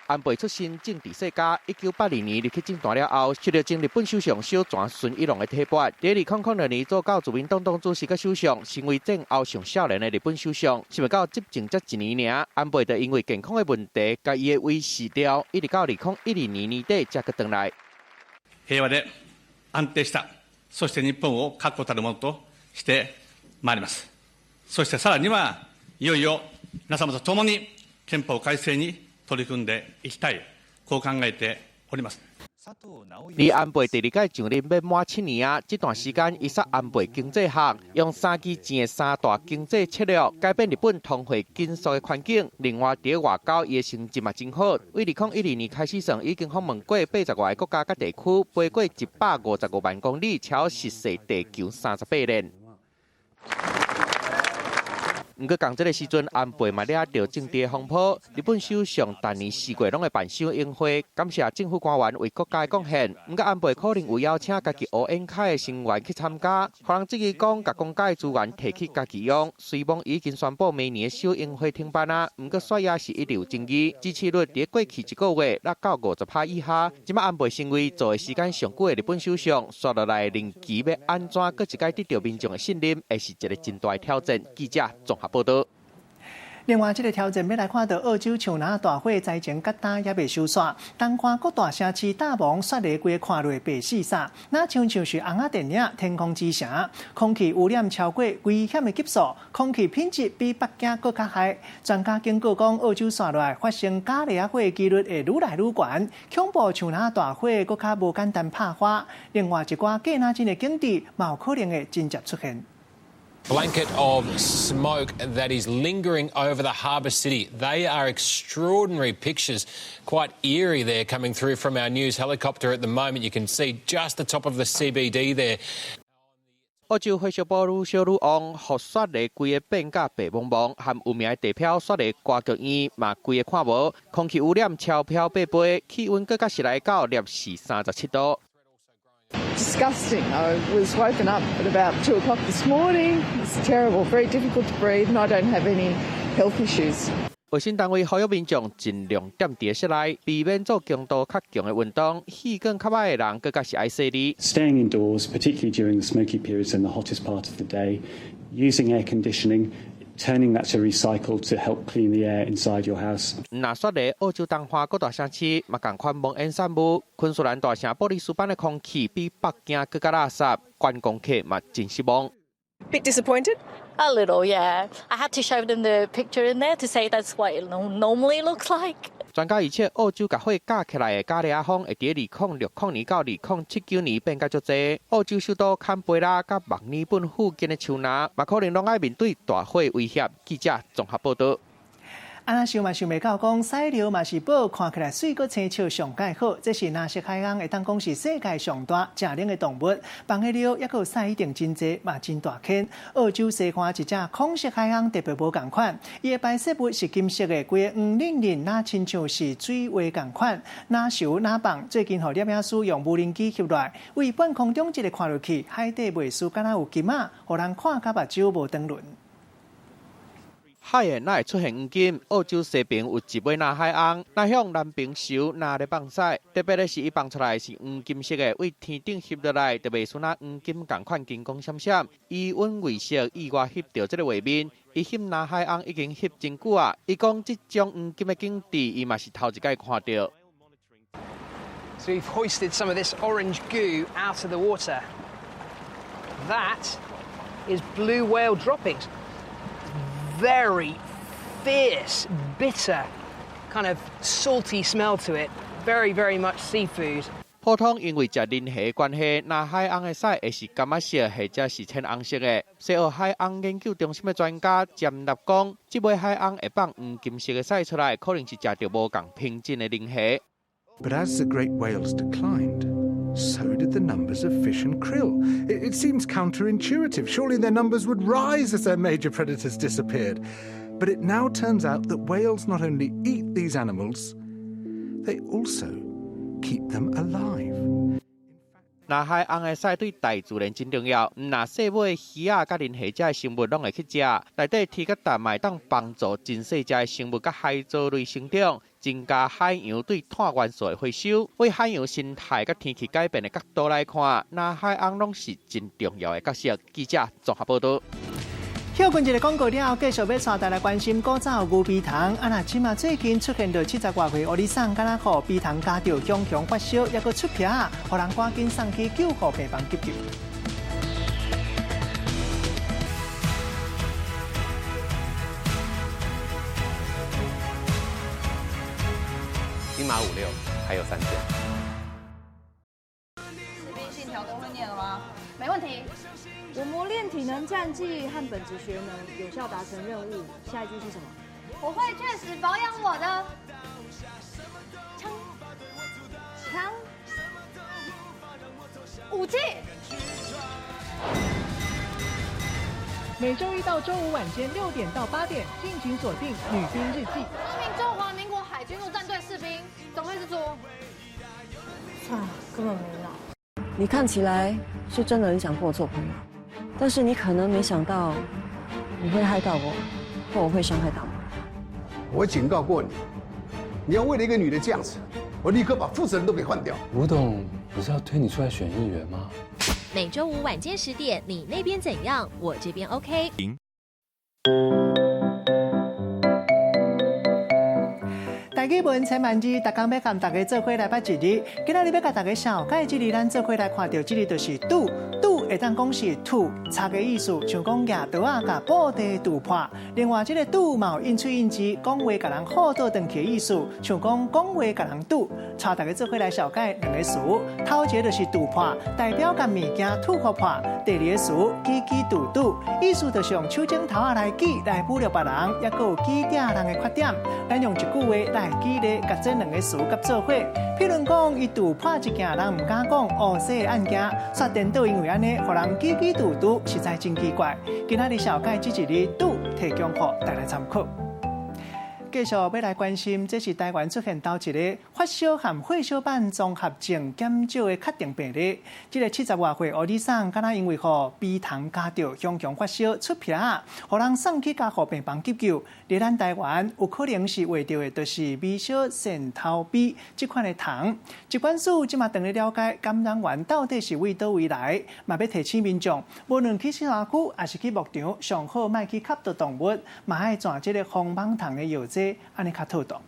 [SPEAKER 15] 安倍出身政治世家，1982年入去政壇了後，受著前日本首相小泉純一郎的提拔。佇2006年做到自民黨黨主席佮首相，成為戰後上少年的日本首相。想袂到執政才一年爾，安倍就因為健康的問題，共伊的位辭掉，一直到2012年年底才閣轉來。
[SPEAKER 3] 平和で安定した、そして日本を確固たるものとしてまいります。そしてさらにはいよいよ皆様と共に憲法改正に取り組んでいきたい、こう考えております。
[SPEAKER 15] 離安倍第二擺上任欲滿7年啊！這段時間，伊煞安倍經濟學，用三支箭的三大經濟策略，改變日本通貨緊縮的環境。另外，佇外交，伊的成績嘛真好。對2012年開始算，已經訪問過80外個國家佮地區，飛過155萬公里，超實際地球38年。毋過，仝這个時陣，安倍嘛惹著政治風波。日本首相逐年4月攏會辦賞櫻會，感謝政府官員為國家的貢獻。毋過，安倍可能有邀請家己烏煙卡的成員去參加，予人質疑講，共公家的資源提去家己用。雖罔已經宣布明年的賞櫻會停辦啊，毋過煞也是一直有爭議。支持率佇過去一個月落到50趴以下。這擺安倍成為做的時間上久的日本首相，紲落來任期欲按怎閣一擺得著民眾的信任，會是一个真大的挑戰。記者綜合報導。
[SPEAKER 1] 另外，這个挑戰欲來看到澳洲樹林大火災情，佮今猶未收煞。東岸各大城市大霧雪梨規个看落白死煞，若親像是尪仔電影《天空之城》，空氣污染超過危險的級數，空氣品質比北京閣較害。專家警告講，澳洲紲落來發生咖喱仔火的幾率會愈來愈懸，恐怖樹林大火閣較無簡單拍花。另外，一寡假若真的景致，嘛有可能會真正出現。
[SPEAKER 7] Blanket of smoke that is lingering over the harbour city. They are extraordinary pictures, quite eerie there coming through from our news helicopter at the moment. You can see just the top of the CBD there.
[SPEAKER 15] 澳洲火燒埔愈燒愈旺，予雪梨規个變甲白茫茫，和有名的地標雪梨歌劇院嘛規个看無，空氣污染超標8倍，氣溫閣較是來到攝氏37度。
[SPEAKER 10] Disgusting. I was woken up at about 2 o'clock this morning. It's terrible, very difficult to breathe, and I don't have any health issues.
[SPEAKER 15] 衛生單位呼籲民眾盡量踮佇室內，避免做強度較強的運動。氣管較歹的人，閣較是愛細膩。
[SPEAKER 11] Staying indoors, particularly during the smoky periods and the hottest part of the day, using air conditioning, turning that to recycle to help clean the air inside your house.
[SPEAKER 15] 若雪梨澳洲東岸各大城市嘛仝款濃煙散霧，昆士蘭大城布里斯班的空氣比北京閣較垃圾，觀光客嘛真失望。
[SPEAKER 12] Bit disappointed?
[SPEAKER 14] A little, yeah. I had to show them the picture in there to say that's what it normally looks like.
[SPEAKER 15] 專家預測，澳洲共火咬起來的咖喱仔風會佇2060年到2079年變甲足濟。澳洲首都坎培拉佮墨爾本附近的樹林，嘛可能攏愛面對大火威脅。記者綜合報導。
[SPEAKER 1] 啊，若想嘛想袂到，講屎尿嘛是寶，看起來媠閣青笑上蓋好。這是藍色海魟，會當講是世界上大誠冷的動物，放的尿抑閣有屎一定真濟，嘛真大坑。澳洲西岸一隻孔色海魟特別無仝款，伊的排泄物是金色的，規个黃淋淋，若親像是水畫仝款，若泅若放。最近予攝影師用無人機翕落來，對半空中一个看落去，海底袂輸敢若有金仔，予人看甲目睭無轉輪。
[SPEAKER 15] 海岸哪會出現黃金？澳洲西邊有一尾藍海魟，若向南邊泅，若咧放屎。特別的是，伊放出來是黃金色的，對天頂翕落來，就袂輸若黃金仝款金光閃閃。伊溫衛星意外翕著這个畫面，伊翕藍海魟已經翕真久啊。伊講這種黃金的景致，伊嘛是頭一擺看著。
[SPEAKER 17] So we've hoisted some of this orange goo out of the water. That is blue whale droppings. Very fierce, bitter, kind of salty smell to it. Very, very much seafood.
[SPEAKER 15] 普通因為食磷蝦的關係，藍海魟的屎會是柑仔色或者是淺紅色的。西澳海魟研究中心的專家詹納講，這尾海魟會放黃金色的屎出來，可能是食著無仝品質的磷蝦。
[SPEAKER 20] But as the great whales declined, so did the numbers of fish and krill. It seems counterintuitive. Surely their numbers would rise as their major predators disappeared. But it now turns out that whales not only eat these animals, they also keep them alive.
[SPEAKER 15] 藍海魟的屎對大自然真重要，毋若細尾魚仔佮磷蝦這的生物攏會去食，內底鐵佮氮嘛會當幫助真細隻的生物佮海藻類成長。增加海洋對碳元素的回收。為海洋生態佮天氣改變的角度來看，藍海頷攏是真重要的角色。記者綜合報道。
[SPEAKER 1] 歇睏一个廣告了後，繼續欲帶大家來關心古早牛鼻蟲。啊，若這馬最近出現著70外歲烏里送，敢若予鼻蟲咬著，雄雄發燒，猶閣出皮，予人趕緊送去救護病房急救。
[SPEAKER 2] 金馬56，還有三件。
[SPEAKER 4] 士兵信條都會念了嗎？沒問題。
[SPEAKER 12] 我磨練體能戰技和本職學能，有效達成任務。下一句是什麼？
[SPEAKER 4] 我會確實保養我的槍槍武器。
[SPEAKER 1] 每週一到週五晚間6點到8點，敬請鎖定《女兵日記》。
[SPEAKER 4] 這名中華民國海軍陸戰隊士兵，怎麼會是豬？
[SPEAKER 12] 算了，根本沒腦。你看起來是真的很想跟我做朋友，但是你可能沒想到，你會害到我，或我會傷害到你。
[SPEAKER 6] 我警告過你，你要為了一個女的這樣子，我立刻把負責人都給換掉。
[SPEAKER 18] 吳董不是要推你出來選議員嗎？
[SPEAKER 19] 每週五晚間10點，你那邊怎樣？我這邊 OK。
[SPEAKER 1] 台語文千萬字，逐工欲共大家做伙來捌一字。今仔日欲共大家紹介這字，咱做伙來看著這字就是拄。拄會當講是吐插的意思，像講舉刀仔共布袋拄破。另外，這个拄嘛有應喙應舌，講話共人好倒轉去的意思，像講講話共人拄。帶大家做伙來紹介兩个詞，頭一个就是拄破，代表共物件吐予破；第二个詞，舉舉拄拄，意思就是用手指頭仔來舉來侮辱別人，抑閣有舉鼎人的缺點。咱用一句話來舉例，共這兩个詞佮做伙。譬如講，伊拄破一件人毋敢講烏色的案件，煞顛倒因為按呢，予人舉舉拄拄，實在真奇怪。今仔日紹介這一字拄，提供予大家參考。繼續欲來關心，這是台灣出現頭一个發燒和血小板綜合症減少的確定病例。這个70外歲烏里送，敢若因為予鼻蟲咬著，雄雄發燒出皮，予人送去加護病房急救。佇咱台灣有可能是患著的，就是微小腺頭蜱這款的蟲。疾管署這馬正咧了解感染源到底是為佗位來，嘛欲提醒民眾，無論去山區抑是去牧場，上好莫去磕著動物，嘛愛攢這个防蠓蟲的藥劑，按呢較妥當。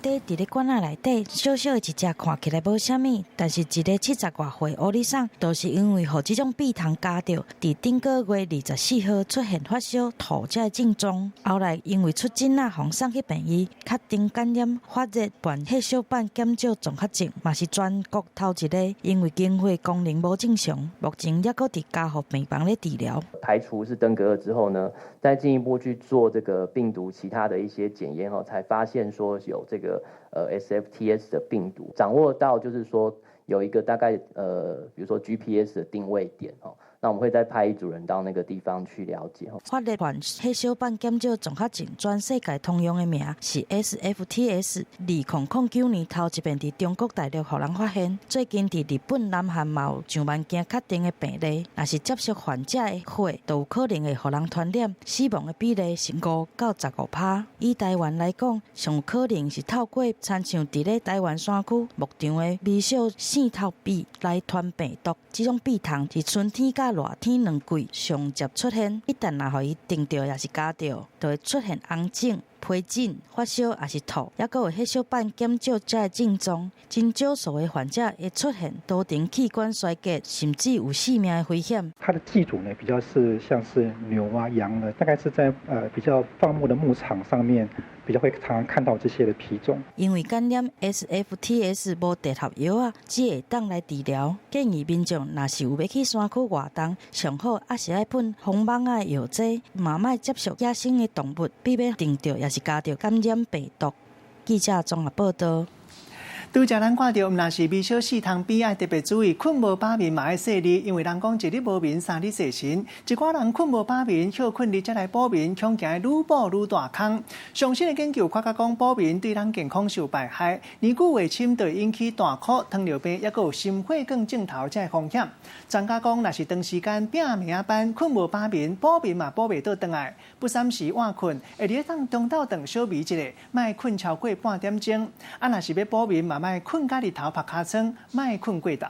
[SPEAKER 13] 佇佇咧罐仔內底，小小的一隻，看起來無啥物，但是一个70外歲烏里送，就是因為予這種蜱蟲咬著，佇頂个月24號出現發燒、吐這个症狀，後來因為出疹仔，予送去病院，確定感染發熱伴血小板減少綜合症，嘛是全國頭一个。因為凝血功能無正常，目前猶閣佇加護病房咧治療。
[SPEAKER 21] 排除是登革熱之後呢，再進一步去做這個病毒其他的一些檢驗後，才發現說有這個SFTS 的病毒，掌握到就是說有一個大概比如說 GPS 的定位點哦，那我們會再派一組人到那個地方去了解。
[SPEAKER 13] 發熱伴血小板減少綜合症，全世界通用的名是 SFTS。2009年頭一遍佇中國大陸予人發現，最近佇日本、南韓嘛有上萬件確定的病例。若是接觸患者的血，就有可能會予人傳染，死亡的比例是5到15%。以台灣來講，上有可能是透過親像佇咧台灣山區牧場的微小線頭蜱來傳病毒。這種蜱蟲佇春天佮熱天兩季上捷出現，一旦若予伊叮著，抑是咬著，就會出現紅腫、皮疹、發燒，抑是吐，猶閣有血小板減少這个症狀。真少數的患者會出現多重器官衰竭，甚至有性命的危險。
[SPEAKER 22] 它的寄主呢，比較是像是牛啊、羊呢，大概是在比較放牧的牧場上面，比較會常常看到這些的蜱種。
[SPEAKER 13] 因為感染 SFTS 無特效藥仔，只會當來治療。建議民眾若是有欲去山區活動，上好抑是愛噴防蠓仔的藥劑，嘛莫接觸野生的動物，避免叮著抑是咬著感染病毒。記者綜合報道。
[SPEAKER 1] 拄才咱看著，毋但是微小四通边，愛特別注意，睏無飽眠嘛愛細膩，因為人講一日無眠，三日細神。一寡人睏無飽眠，歇睏日才來補眠，恐驚愈補愈大空。上新的研究發覺講，補眠對人健康是有排害，年久過深就會引起大箍、糖尿病，抑閣有心血管症頭這个風險。專家講，若是長時間拼暝仔班，睏無飽眠，補眠嘛補袂倒轉來，不三時晚睏，會佇咧當中晝頓小眠一下，莫睏超過半點鐘。啊，若是欲補眠嘛，莫睏甲日頭曝尻川，莫睏過晝。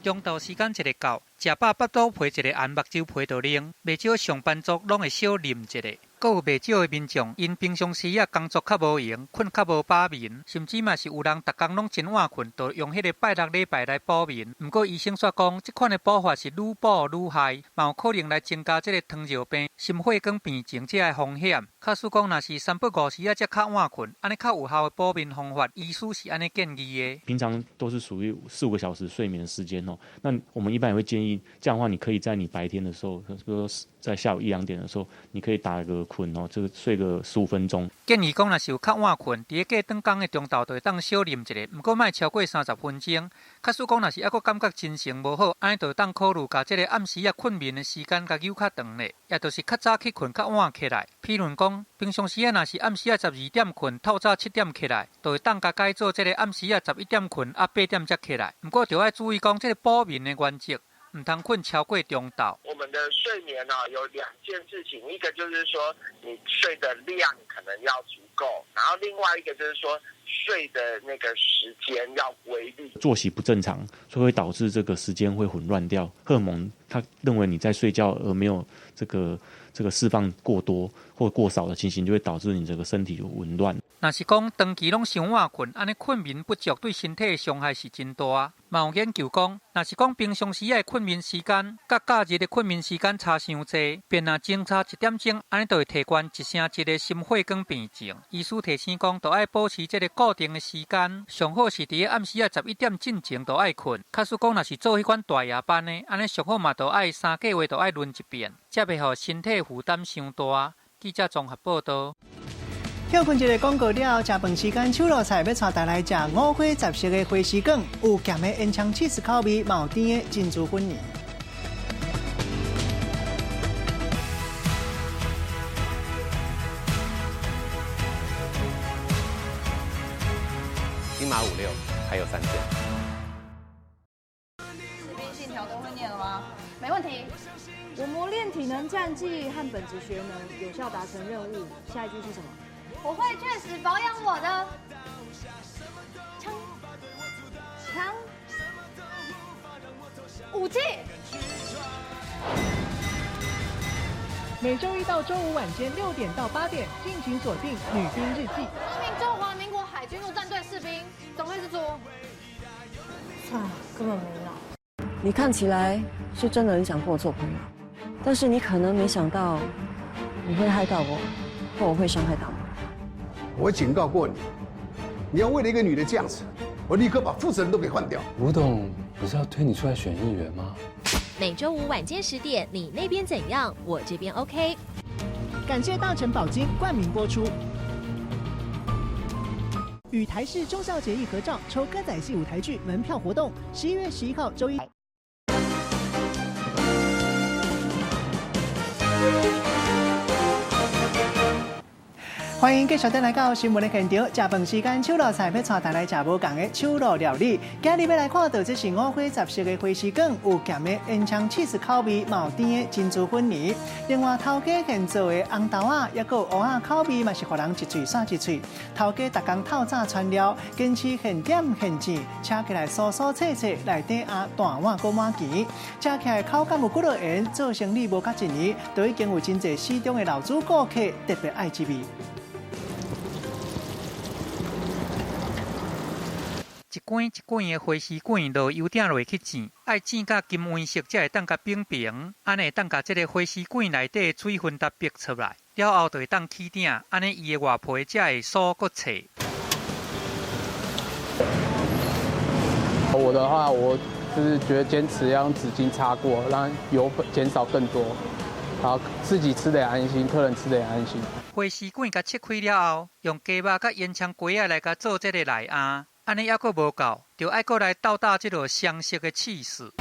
[SPEAKER 5] 中晝時間一个到，食飽腹肚皮一个絚，目睭皮就冷，袂少上班族攏會小啉一下。閣有袂少的民眾，𪜶平常時仔工作較無閒，睏較無飽眠，甚至嘛是有人逐工攏真晚睏，就用彼个拜六禮拜來補眠。毋過醫生煞講，這款的補法是愈補愈害，嘛有可能來增加這个糖尿病、心血管病症這个風險。假使講若是三不五時仔才較晚睏，按呢較有效的補眠方法，醫師是按呢建議的。
[SPEAKER 8] 平常都是屬於四五個小時睡眠的時間哦，那我們一般也會建議，這樣的話你可以在你白天的時候，比如說在下午一兩點的時候，你可以打個睏哦，這個睡個15分鐘。
[SPEAKER 5] 建議講，若是有較晚睏，佇咧過轉工的中晝就會當小啉一下，毋過莫超過30分鐘。假使講若是猶閣感覺精神無好，按呢就會當考慮共這个暗時仔睏眠的時間共扭較長咧，也就是較早去睏，較晚起來。譬如講，平常時仔若是暗時仔12點睏，透早7點起來，就會當共改做這个暗時仔11點睏，啊8點才起來。毋過就愛注意講，這个補眠的原則。毋通睏超過中晝。
[SPEAKER 9] 我們的睡眠啊，有兩件事情，一個就是說你睡的量可能要足夠，然後另外一個就是說睡的那個時間要規律。
[SPEAKER 8] 作息不正常，所以會導致這個時間會混亂掉。荷爾蒙他認為你在睡覺而沒有這個釋放過多或過少的情形，就會導致你這個身體就紊亂。
[SPEAKER 5] 若是講長期攏傷晚睏，按呢睏眠不足對身體的傷害是真大。嘛有研究講，若是講平常時仔的睏眠時間，佮假日的睏眠時間差傷濟，便若相差一點鐘，按呢就會提懸一成一的心血管病症。醫師提醒講，著愛保持這个固定的時間，上好是佇咧暗時仔11點進前就愛睏。假使講若是做彼款大夜班的，按呢上好嘛，著愛3個月就愛輪一遍，才袂予身體負擔傷大。記者綜合報導。
[SPEAKER 1] 歇睏一个廣告了後，食飯時間，手路菜欲帶大家來食五花十色的花生卷，有鹹的煙腸起司口味，嘛有甜的珍珠粉圓。
[SPEAKER 2] 金馬56，還有三件。
[SPEAKER 16] 士兵信條都會念了嗎？沒問題。
[SPEAKER 12] 我磨練體能戰技和本職學能，有效達成任務。下一句是什麼？
[SPEAKER 4] 我會確實保養我的槍槍武器。
[SPEAKER 1] 每週一到週五晚間6點到8點，敬請鎖定《女兵日記》。
[SPEAKER 4] 一名中華民國海軍陸戰隊士兵，總會是豬。
[SPEAKER 12] 算了，根本沒腦。你看起來是真的很想跟我做朋友，但是你可能沒想到，你會害到我，或我會傷害到你。
[SPEAKER 6] 我警告過你，你要為了一個女的這樣子，我立刻把負責人都給換掉。
[SPEAKER 18] 吳董不是要推你出來選議員嗎？
[SPEAKER 19] 每週五晚間10點，你那邊怎樣？我這邊 OK。
[SPEAKER 1] 感謝大成寶金冠名播出。與台視忠孝節義合照抽歌仔戲舞台劇門票活動，11月11號週一。歡迎繼續轉來到新聞的現場。食飯時間，手路菜欲帶大家來食無仝的手路料理。今日欲來看到這是五花十色的花生卷，有鹹的煙腸起司口味，嘛有甜的珍珠粉圓。另外，頭家現做的紅豆仔，抑閣有芋仔口味，嘛是予人一喙煞一喙。頭家逐工透早傳料，堅持現點現煎，吃起來酥酥脆脆，內底也彈碗閣滿墘。食起來口感有幾落緣，做生意無較一年，都已經有真濟死忠的老主顧客特別愛這味。
[SPEAKER 5] 一管一管的花生卷落油鼎內去煎，愛煎甲金黃色才會當共扁平，按呢會當共這个花生卷內底的水分都逼出來，了後就會當起鼎，按呢伊的外皮才會酥閣脆。
[SPEAKER 23] 我的話，我就是覺得堅持要用紙巾擦過，讓油分減少更多，然後自己吃得也安心，客人吃得也安心。
[SPEAKER 5] 花生卷共切開了後，用雞肉佮煙腸雞仔來共做這个內餡。按呢犹阁无够，就爱阁来斗搭这个双色的起司。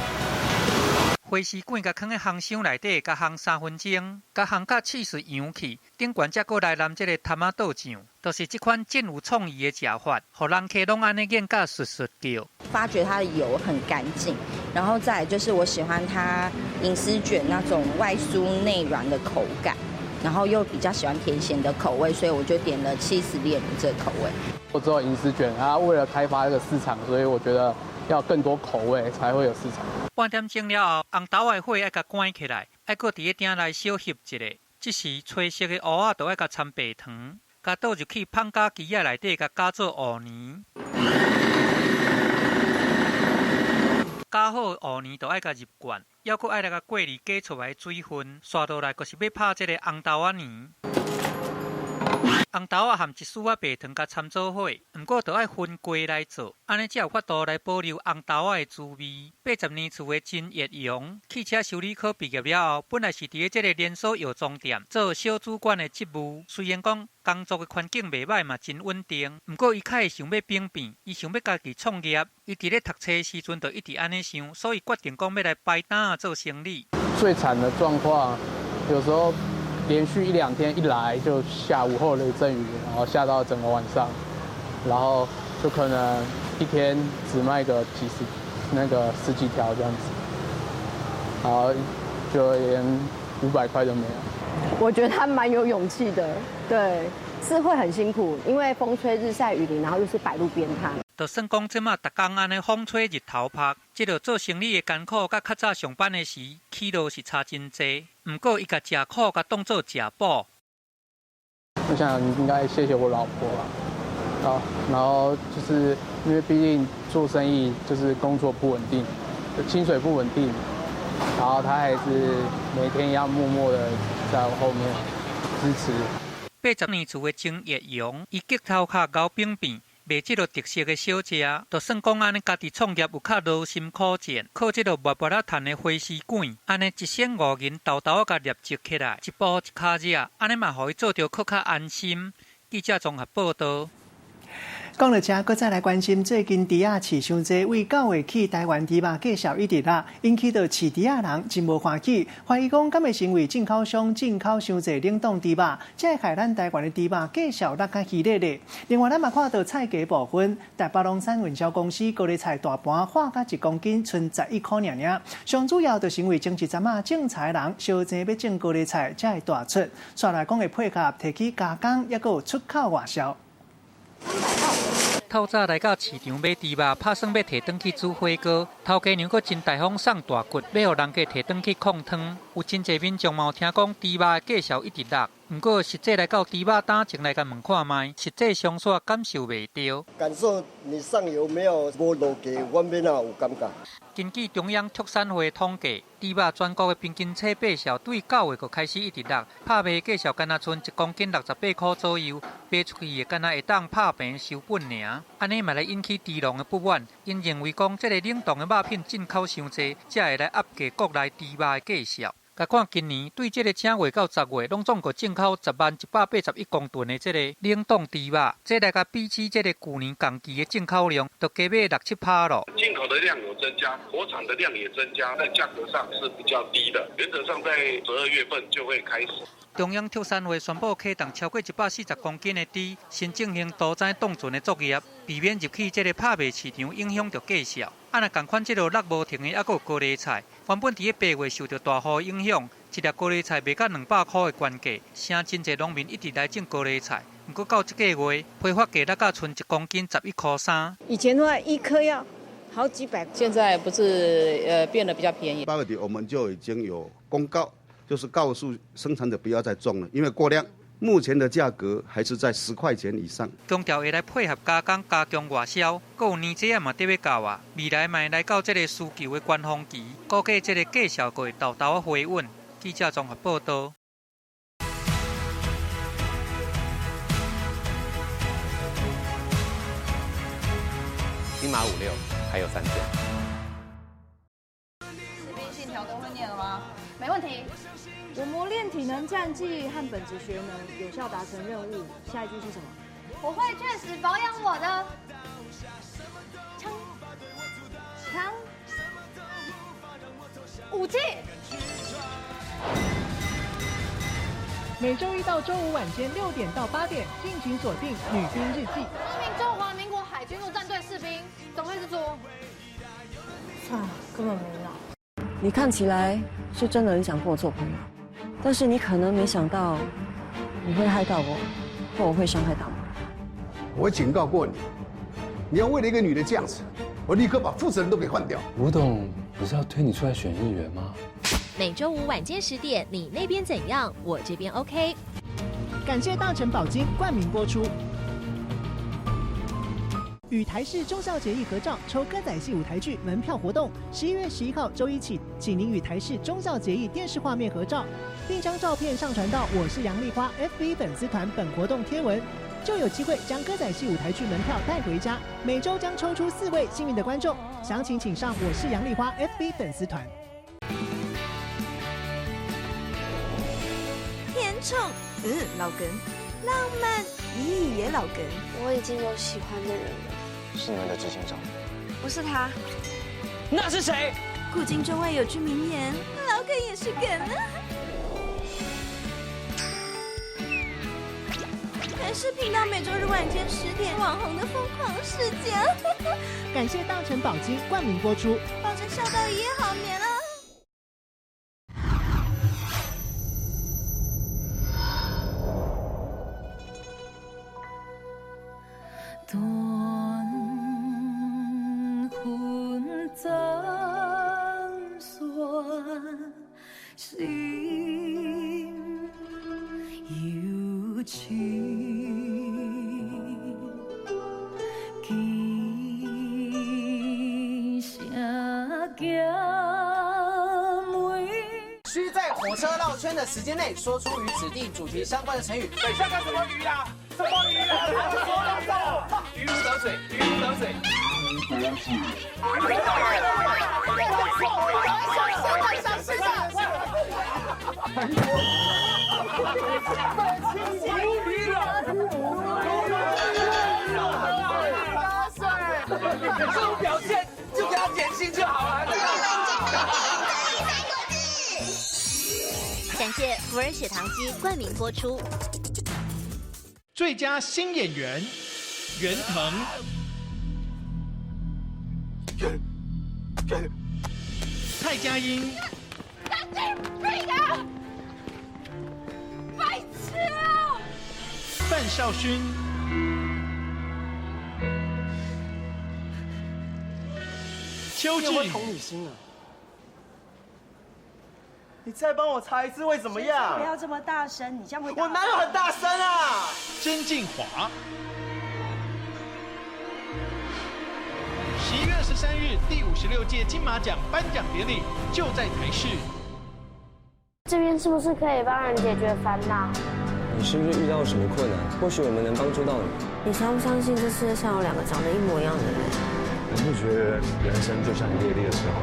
[SPEAKER 5] 花丝卷共囥佇烘箱内底，共烘3分钟，共烘甲起司扬去，顶悬才阁来淋这个汤仔豆酱，就是这款真有创意的食法，予人客拢按呢眼甲簌簌叫。
[SPEAKER 3] 发觉它的油很干净，然后再来就是我喜欢它银丝卷那种外酥内软的口感，然后又比较喜欢甜咸的口味，所以我就点了起司炼乳这个口味。
[SPEAKER 23] 我做银丝卷，它为了开发这个市场，所以我觉得要更多口味才会有市场。
[SPEAKER 5] 半点钟了后，红豆仔的火爱共关起来，爱阁伫咧鼎内小翕一下。这时，炊色的芋仔就爱共掺白糖，共倒入去胖加机仔内底，共加做芋泥。加好芋泥就爱共入罐，犹阁爱来共过滤加出来的水分，刷落来阁是欲拍这个红豆仔泥。红豆仔和一丝仔白糖共掺做伙，毋过就爱分锅来做，按呢才有法度来保留红豆仔的滋味。80年厝的陈叶荣，汽车修理科毕业了后，本来是伫咧这个连锁药妆店做小主管的职务。虽然讲工作的环境袂䆀嘛，真稳定，毋过伊较会想欲变变，伊想欲家己创业。伊伫咧读册时阵就一直按呢想，所以决定讲欲来摆摊仔做生意。
[SPEAKER 23] 最惨的状况，有时候连续一两天一来就下午后雷阵雨，然后下到整个晚上，然后就可能一天只卖个几十、那个十几条这样子，然后就连500块都没有。
[SPEAKER 7] 我觉得他蛮有勇气的，对，是会很辛苦，因为风吹日晒雨淋，然后又是摆路边摊。
[SPEAKER 5] 就算讲这马逐工按呢风吹日头曝，这个做生意的艰苦，佮较早上班的时起落是差真济。毋过伊共食苦，共当做食补。
[SPEAKER 23] 我想应该谢谢我老婆吧，啊，然后就是因为毕竟做生意就是工作不稳定，薪水不稳定，然后她还是每天要默默的在我后面支持。
[SPEAKER 5] 80年厝的曾叶荣，伊激头壳𠢕饼片。卖这个特色的小食，就算讲按呢家己创业有较劳心苦战，靠这个密密仔趁的花丝卷，按呢一先五银沓沓仔共累积起来，一步一跤迹，按呢嘛予伊做著阁较安心。记者综合报道。
[SPEAKER 1] 讲到这，阁再来关心最近猪仔饲伤济，为9月起台湾猪肉价数一直落，引起著饲猪仔人真无欢喜，怀疑讲敢会成为进口商进口伤济冷冻猪肉，才会害咱台湾的猪肉价数落较虚咧咧。另外，咱嘛看到菜价部分，台北农产运销公司高丽菜大盘化甲1公斤賰11箍尔尔，上主要就是因为前一阵仔种菜人烧钱欲种高丽菜，才会大出，煞来讲会配合提去加工，犹阁有出口外销。
[SPEAKER 5] 透早来到市场买猪肉，拍算欲提转去煮火锅。头家娘阁真大方送大骨，欲予人家提转去炕汤。有真济民众嘛有听讲猪肉的价数一直落，毋过实际来到猪肉摊前来共问看觅，实际上煞感受袂著。
[SPEAKER 10] 感受你上游没有无落价，阮欲哪有感觉？
[SPEAKER 5] 根据中央畜产会统计，猪肉全国的平均尺码数对9月就开始一直落，拍卖价数敢若賰1公斤68箍左右，卖出去的敢若会当拍平收本尔。按呢嘛来引起猪农的不满，𪜶认为讲这个冷冻的肉品进口伤济，才会来压低国内猪肉的价数。共看今年对这个正月到10月，拢总共进口100,181公吨的这个冷冻猪肉，这来共比起这个旧年仝期的进口量，就加码六七趴咯。
[SPEAKER 24] 进口的量有增加，国产的量也增加，在价格上是比较低的。原则上在12月份就会开始。
[SPEAKER 5] 中央畜产会宣布启动超过140公斤的猪，先进行屠宰冻存的作业，避免入去这个拍卖市场影响著价数。啊，若仝款这个落无停的，犹阁有高丽菜，原本伫咧8月受著大雨影响，一粒高丽菜卖到200箍的悬价，成真济农民一直来种高丽菜。毋过到这个月，批发价落到賰1公斤11箍3。
[SPEAKER 25] 以前的话，一颗要好几百，
[SPEAKER 26] 现在不是变得比较便宜。
[SPEAKER 6] 8月底我们就已经有公告，就是告诉生产者不要再种了，因为过量。目前的价格还是在10块钱以上。
[SPEAKER 5] 强调会来配合加工加强外销，阁有年节仔嘛得欲到啊，未来嘛会来到这个需求的高峰期，估计这个价数阁会沓沓仔回稳。记者综合报道。
[SPEAKER 2] 金马56，还有三件。
[SPEAKER 16] 士兵信条都会念了吗？没问题。
[SPEAKER 27] 我磨练体能战绩和本职学能，有效达成任务。下一句是什么？
[SPEAKER 4] 我会确实保养我的。枪，枪，武器。
[SPEAKER 1] 每周一到周五晚间6点到8点，敬请锁定《女兵日记》。
[SPEAKER 4] 一名中华民国海军陆战队士兵，怎么会是猪？
[SPEAKER 27] 算了，根本没脑。
[SPEAKER 12] 你看起来是真的很想跟我做朋友，但是你可能没想到，你会害到我，或我会伤害到你。
[SPEAKER 6] 我警告过你，你要为了一个女的这样子，我立刻把负责人都给换掉。
[SPEAKER 18] 吴董不是要推你出来选议员吗？
[SPEAKER 19] 每周五晚间10点，你那边怎样？我这边 OK。
[SPEAKER 1] 感谢大成宝金冠名播出。与台视忠孝节义合照抽歌仔戏舞台剧门票活动，11月11号周一起，请您与台视忠孝节义电视画面合照，并将照片上传到我是杨丽花 FB 粉丝团本活动贴文，就有机会将歌仔戏舞台剧门票带回家。每周将抽出4位幸运的观众，详情请上我是杨丽花 FB 粉丝团。
[SPEAKER 11] 甜宠，老梗；浪漫，咦，也老梗。
[SPEAKER 14] 我已经有喜欢的人了。
[SPEAKER 15] 是你们的执行长？
[SPEAKER 11] 不是他。
[SPEAKER 15] 那是谁？
[SPEAKER 11] 古今中外有句名言，老梗也是梗啊。台视频道每周日晚间10点，网红的疯狂世界。
[SPEAKER 1] 感谢大成宝金冠名播出，
[SPEAKER 11] 保证笑到一夜好眠啊。
[SPEAKER 17] 断魂斩线，心有情，轻声剑眉。
[SPEAKER 20] 需在火车绕圈的时间内说出与指定主题相关的成语。
[SPEAKER 21] 等一下，干什么鱼啊？什么鱼啊？鱼如得水，鱼如得水。
[SPEAKER 20] 这种表现就给他减薪就好了。
[SPEAKER 19] 感谢福尔血糖机冠名播出。
[SPEAKER 22] 最佳新演员袁腾、蔡佳音、
[SPEAKER 4] 神经病啊！白痴啊！
[SPEAKER 22] 范少勋、邱
[SPEAKER 28] 志，
[SPEAKER 22] 志
[SPEAKER 28] 同理心啊！你再帮我查一次会怎么样？
[SPEAKER 25] 不要这么大声，你这样会……
[SPEAKER 28] 我哪有很大声啊？
[SPEAKER 22] 曾静华。11月23日，第56届金马奖颁奖典礼就在台视。
[SPEAKER 14] 这边是不是可以帮人解决烦恼？
[SPEAKER 15] 你是不是遇到什么困难？或许我们能帮助到你。
[SPEAKER 14] 你相不相信这世界上有两个长得一模一样的人？
[SPEAKER 18] 你不觉得人生就像一列列车吗？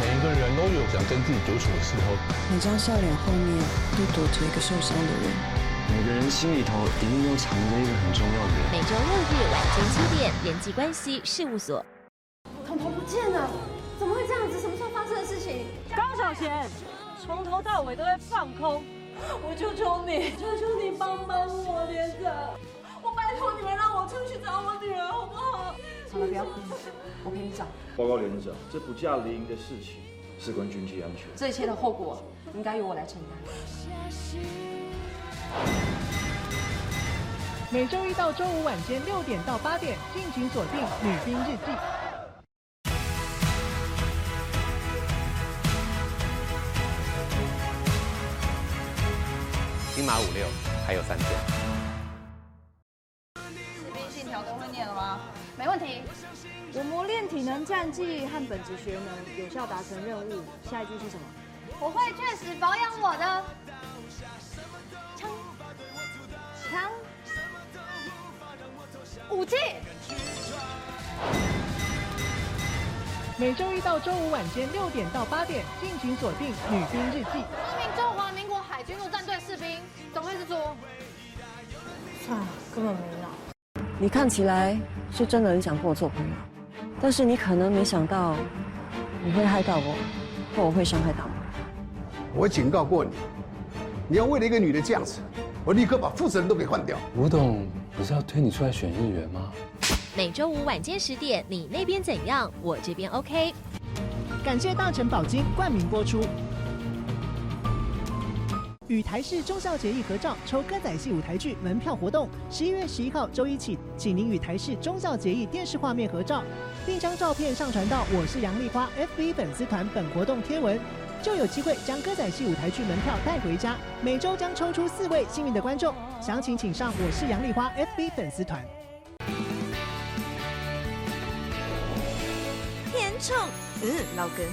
[SPEAKER 24] 每一个人都有想跟自己独处的时候。
[SPEAKER 12] 每张笑脸后面都躲着一个受伤的人。
[SPEAKER 15] 每个人心里头一定都藏着一个很重要的人。
[SPEAKER 19] 每周六日晚间7点，人际关系事务所。
[SPEAKER 27] 彤彤不见了，怎么会这样子？什么时候发生的事情？
[SPEAKER 29] 高小贤从头到尾都在放空，我求求你，求求你帮帮我，连长，我拜托你们让我出去找我女儿，好不好？
[SPEAKER 12] 好了，不要哭，我陪你找。
[SPEAKER 30] 报告连长，这不嫁离营的事情事关军纪安全，
[SPEAKER 12] 这一切的后果应该由我来承担。
[SPEAKER 1] 每周一到周五晚间6点到8点，敬请锁定《女兵日记》。
[SPEAKER 2] 金马56还有3件。
[SPEAKER 16] 士兵信条都会念了吗？
[SPEAKER 4] 没问题。
[SPEAKER 27] 我磨练体能战技和本职学能，有效达成任务。下一句是什么？
[SPEAKER 4] 我会确实保养我的枪枪武器。
[SPEAKER 1] 每周一到周五晚间6点到8点，敬请锁定《女兵日记》。
[SPEAKER 4] 一名中华民国海。海军陆战队士兵，怎么会是猪？
[SPEAKER 27] 算了，根本没脑。
[SPEAKER 12] 你看起来是真的很想跟我做朋友，但是你可能没想到，你会害到我，或我会伤害到你。
[SPEAKER 3] 我警告过你，你要为了一个女的这样子，我立刻把负责人都给换掉。
[SPEAKER 18] 吴董不是要推你出来选议员吗？
[SPEAKER 19] 每周五晚间10点，你那边怎样？我这边 OK。
[SPEAKER 1] 感谢大成宝金冠名播出。与台视忠孝节义合照抽歌仔戏舞台剧门票活动，11月11号周一起，请您与台视忠孝节义电视画面合照，并将照片上传到我是杨丽花 FB 粉丝团本活动贴文，就有机会将歌仔戏舞台剧门票带回家。每周将抽出4位幸运的观众，详情请上我是杨丽花 FB 粉丝团。
[SPEAKER 11] 甜宠，老梗，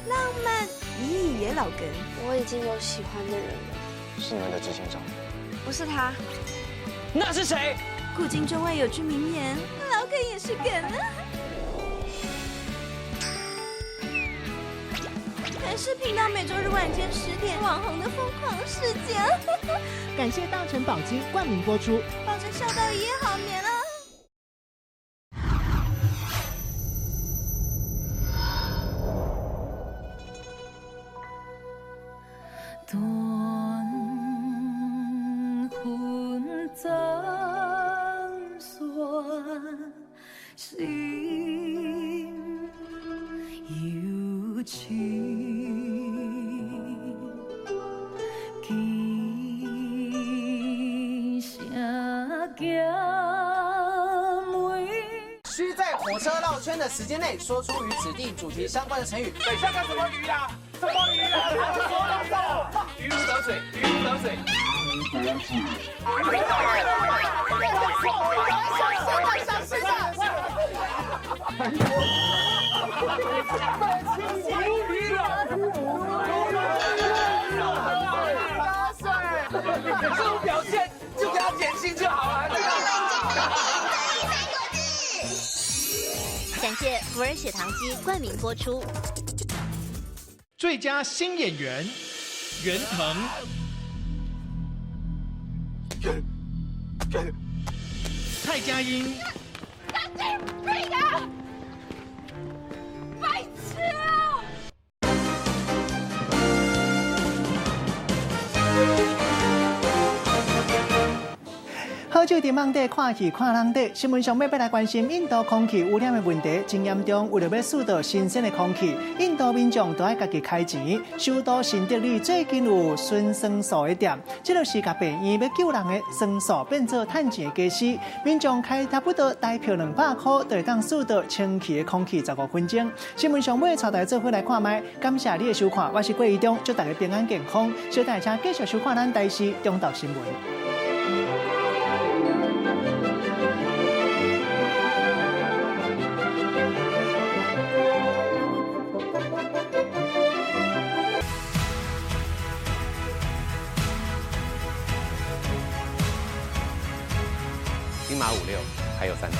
[SPEAKER 11] 浪漫，咦也老梗。
[SPEAKER 14] 我已经有喜欢的人了。
[SPEAKER 15] 是你们的执行长？
[SPEAKER 11] 不是他。
[SPEAKER 21] 那是谁？
[SPEAKER 11] 古今中外有句名言，老梗也是梗啊。台视频道每周日晚间10点，网红的疯狂世界。
[SPEAKER 1] 感谢大成宝金冠名播出，
[SPEAKER 11] 保证笑到一夜好眠啊。
[SPEAKER 17] 断魂残雪，心有情，轻声剑眉。
[SPEAKER 20] 需在火车绕圈的时间内说出与指定主题相关的成语。
[SPEAKER 21] 等一下，干什么鱼啊？什么鱼啊？鱼如得水，鱼如得水。这种表现就给他减薪就好了。
[SPEAKER 19] 感谢福尔血糖机冠名播出。
[SPEAKER 22] 最佳新演员袁腾、蔡佳音、
[SPEAKER 4] 神经病啊！白痴啊！
[SPEAKER 1] 好酒伫网底看戏看人底，新闻上要来关心印度空气污染的问题真严重。为了欲输到新鲜的空气，印度民众都爱家己开钱。首都新德里最近有纯酸素的店，这就是共病院欲救人的酸素变做趁钱的家私。民众开差不多台票200块，就会当输到清气的空气15分钟。新闻上尾带大家做伙来看觅，感谢你的收看，我是郭怡中，祝大家平安健康。小大家继续收看咱台视中昼新闻。
[SPEAKER 2] 金马56还有3天。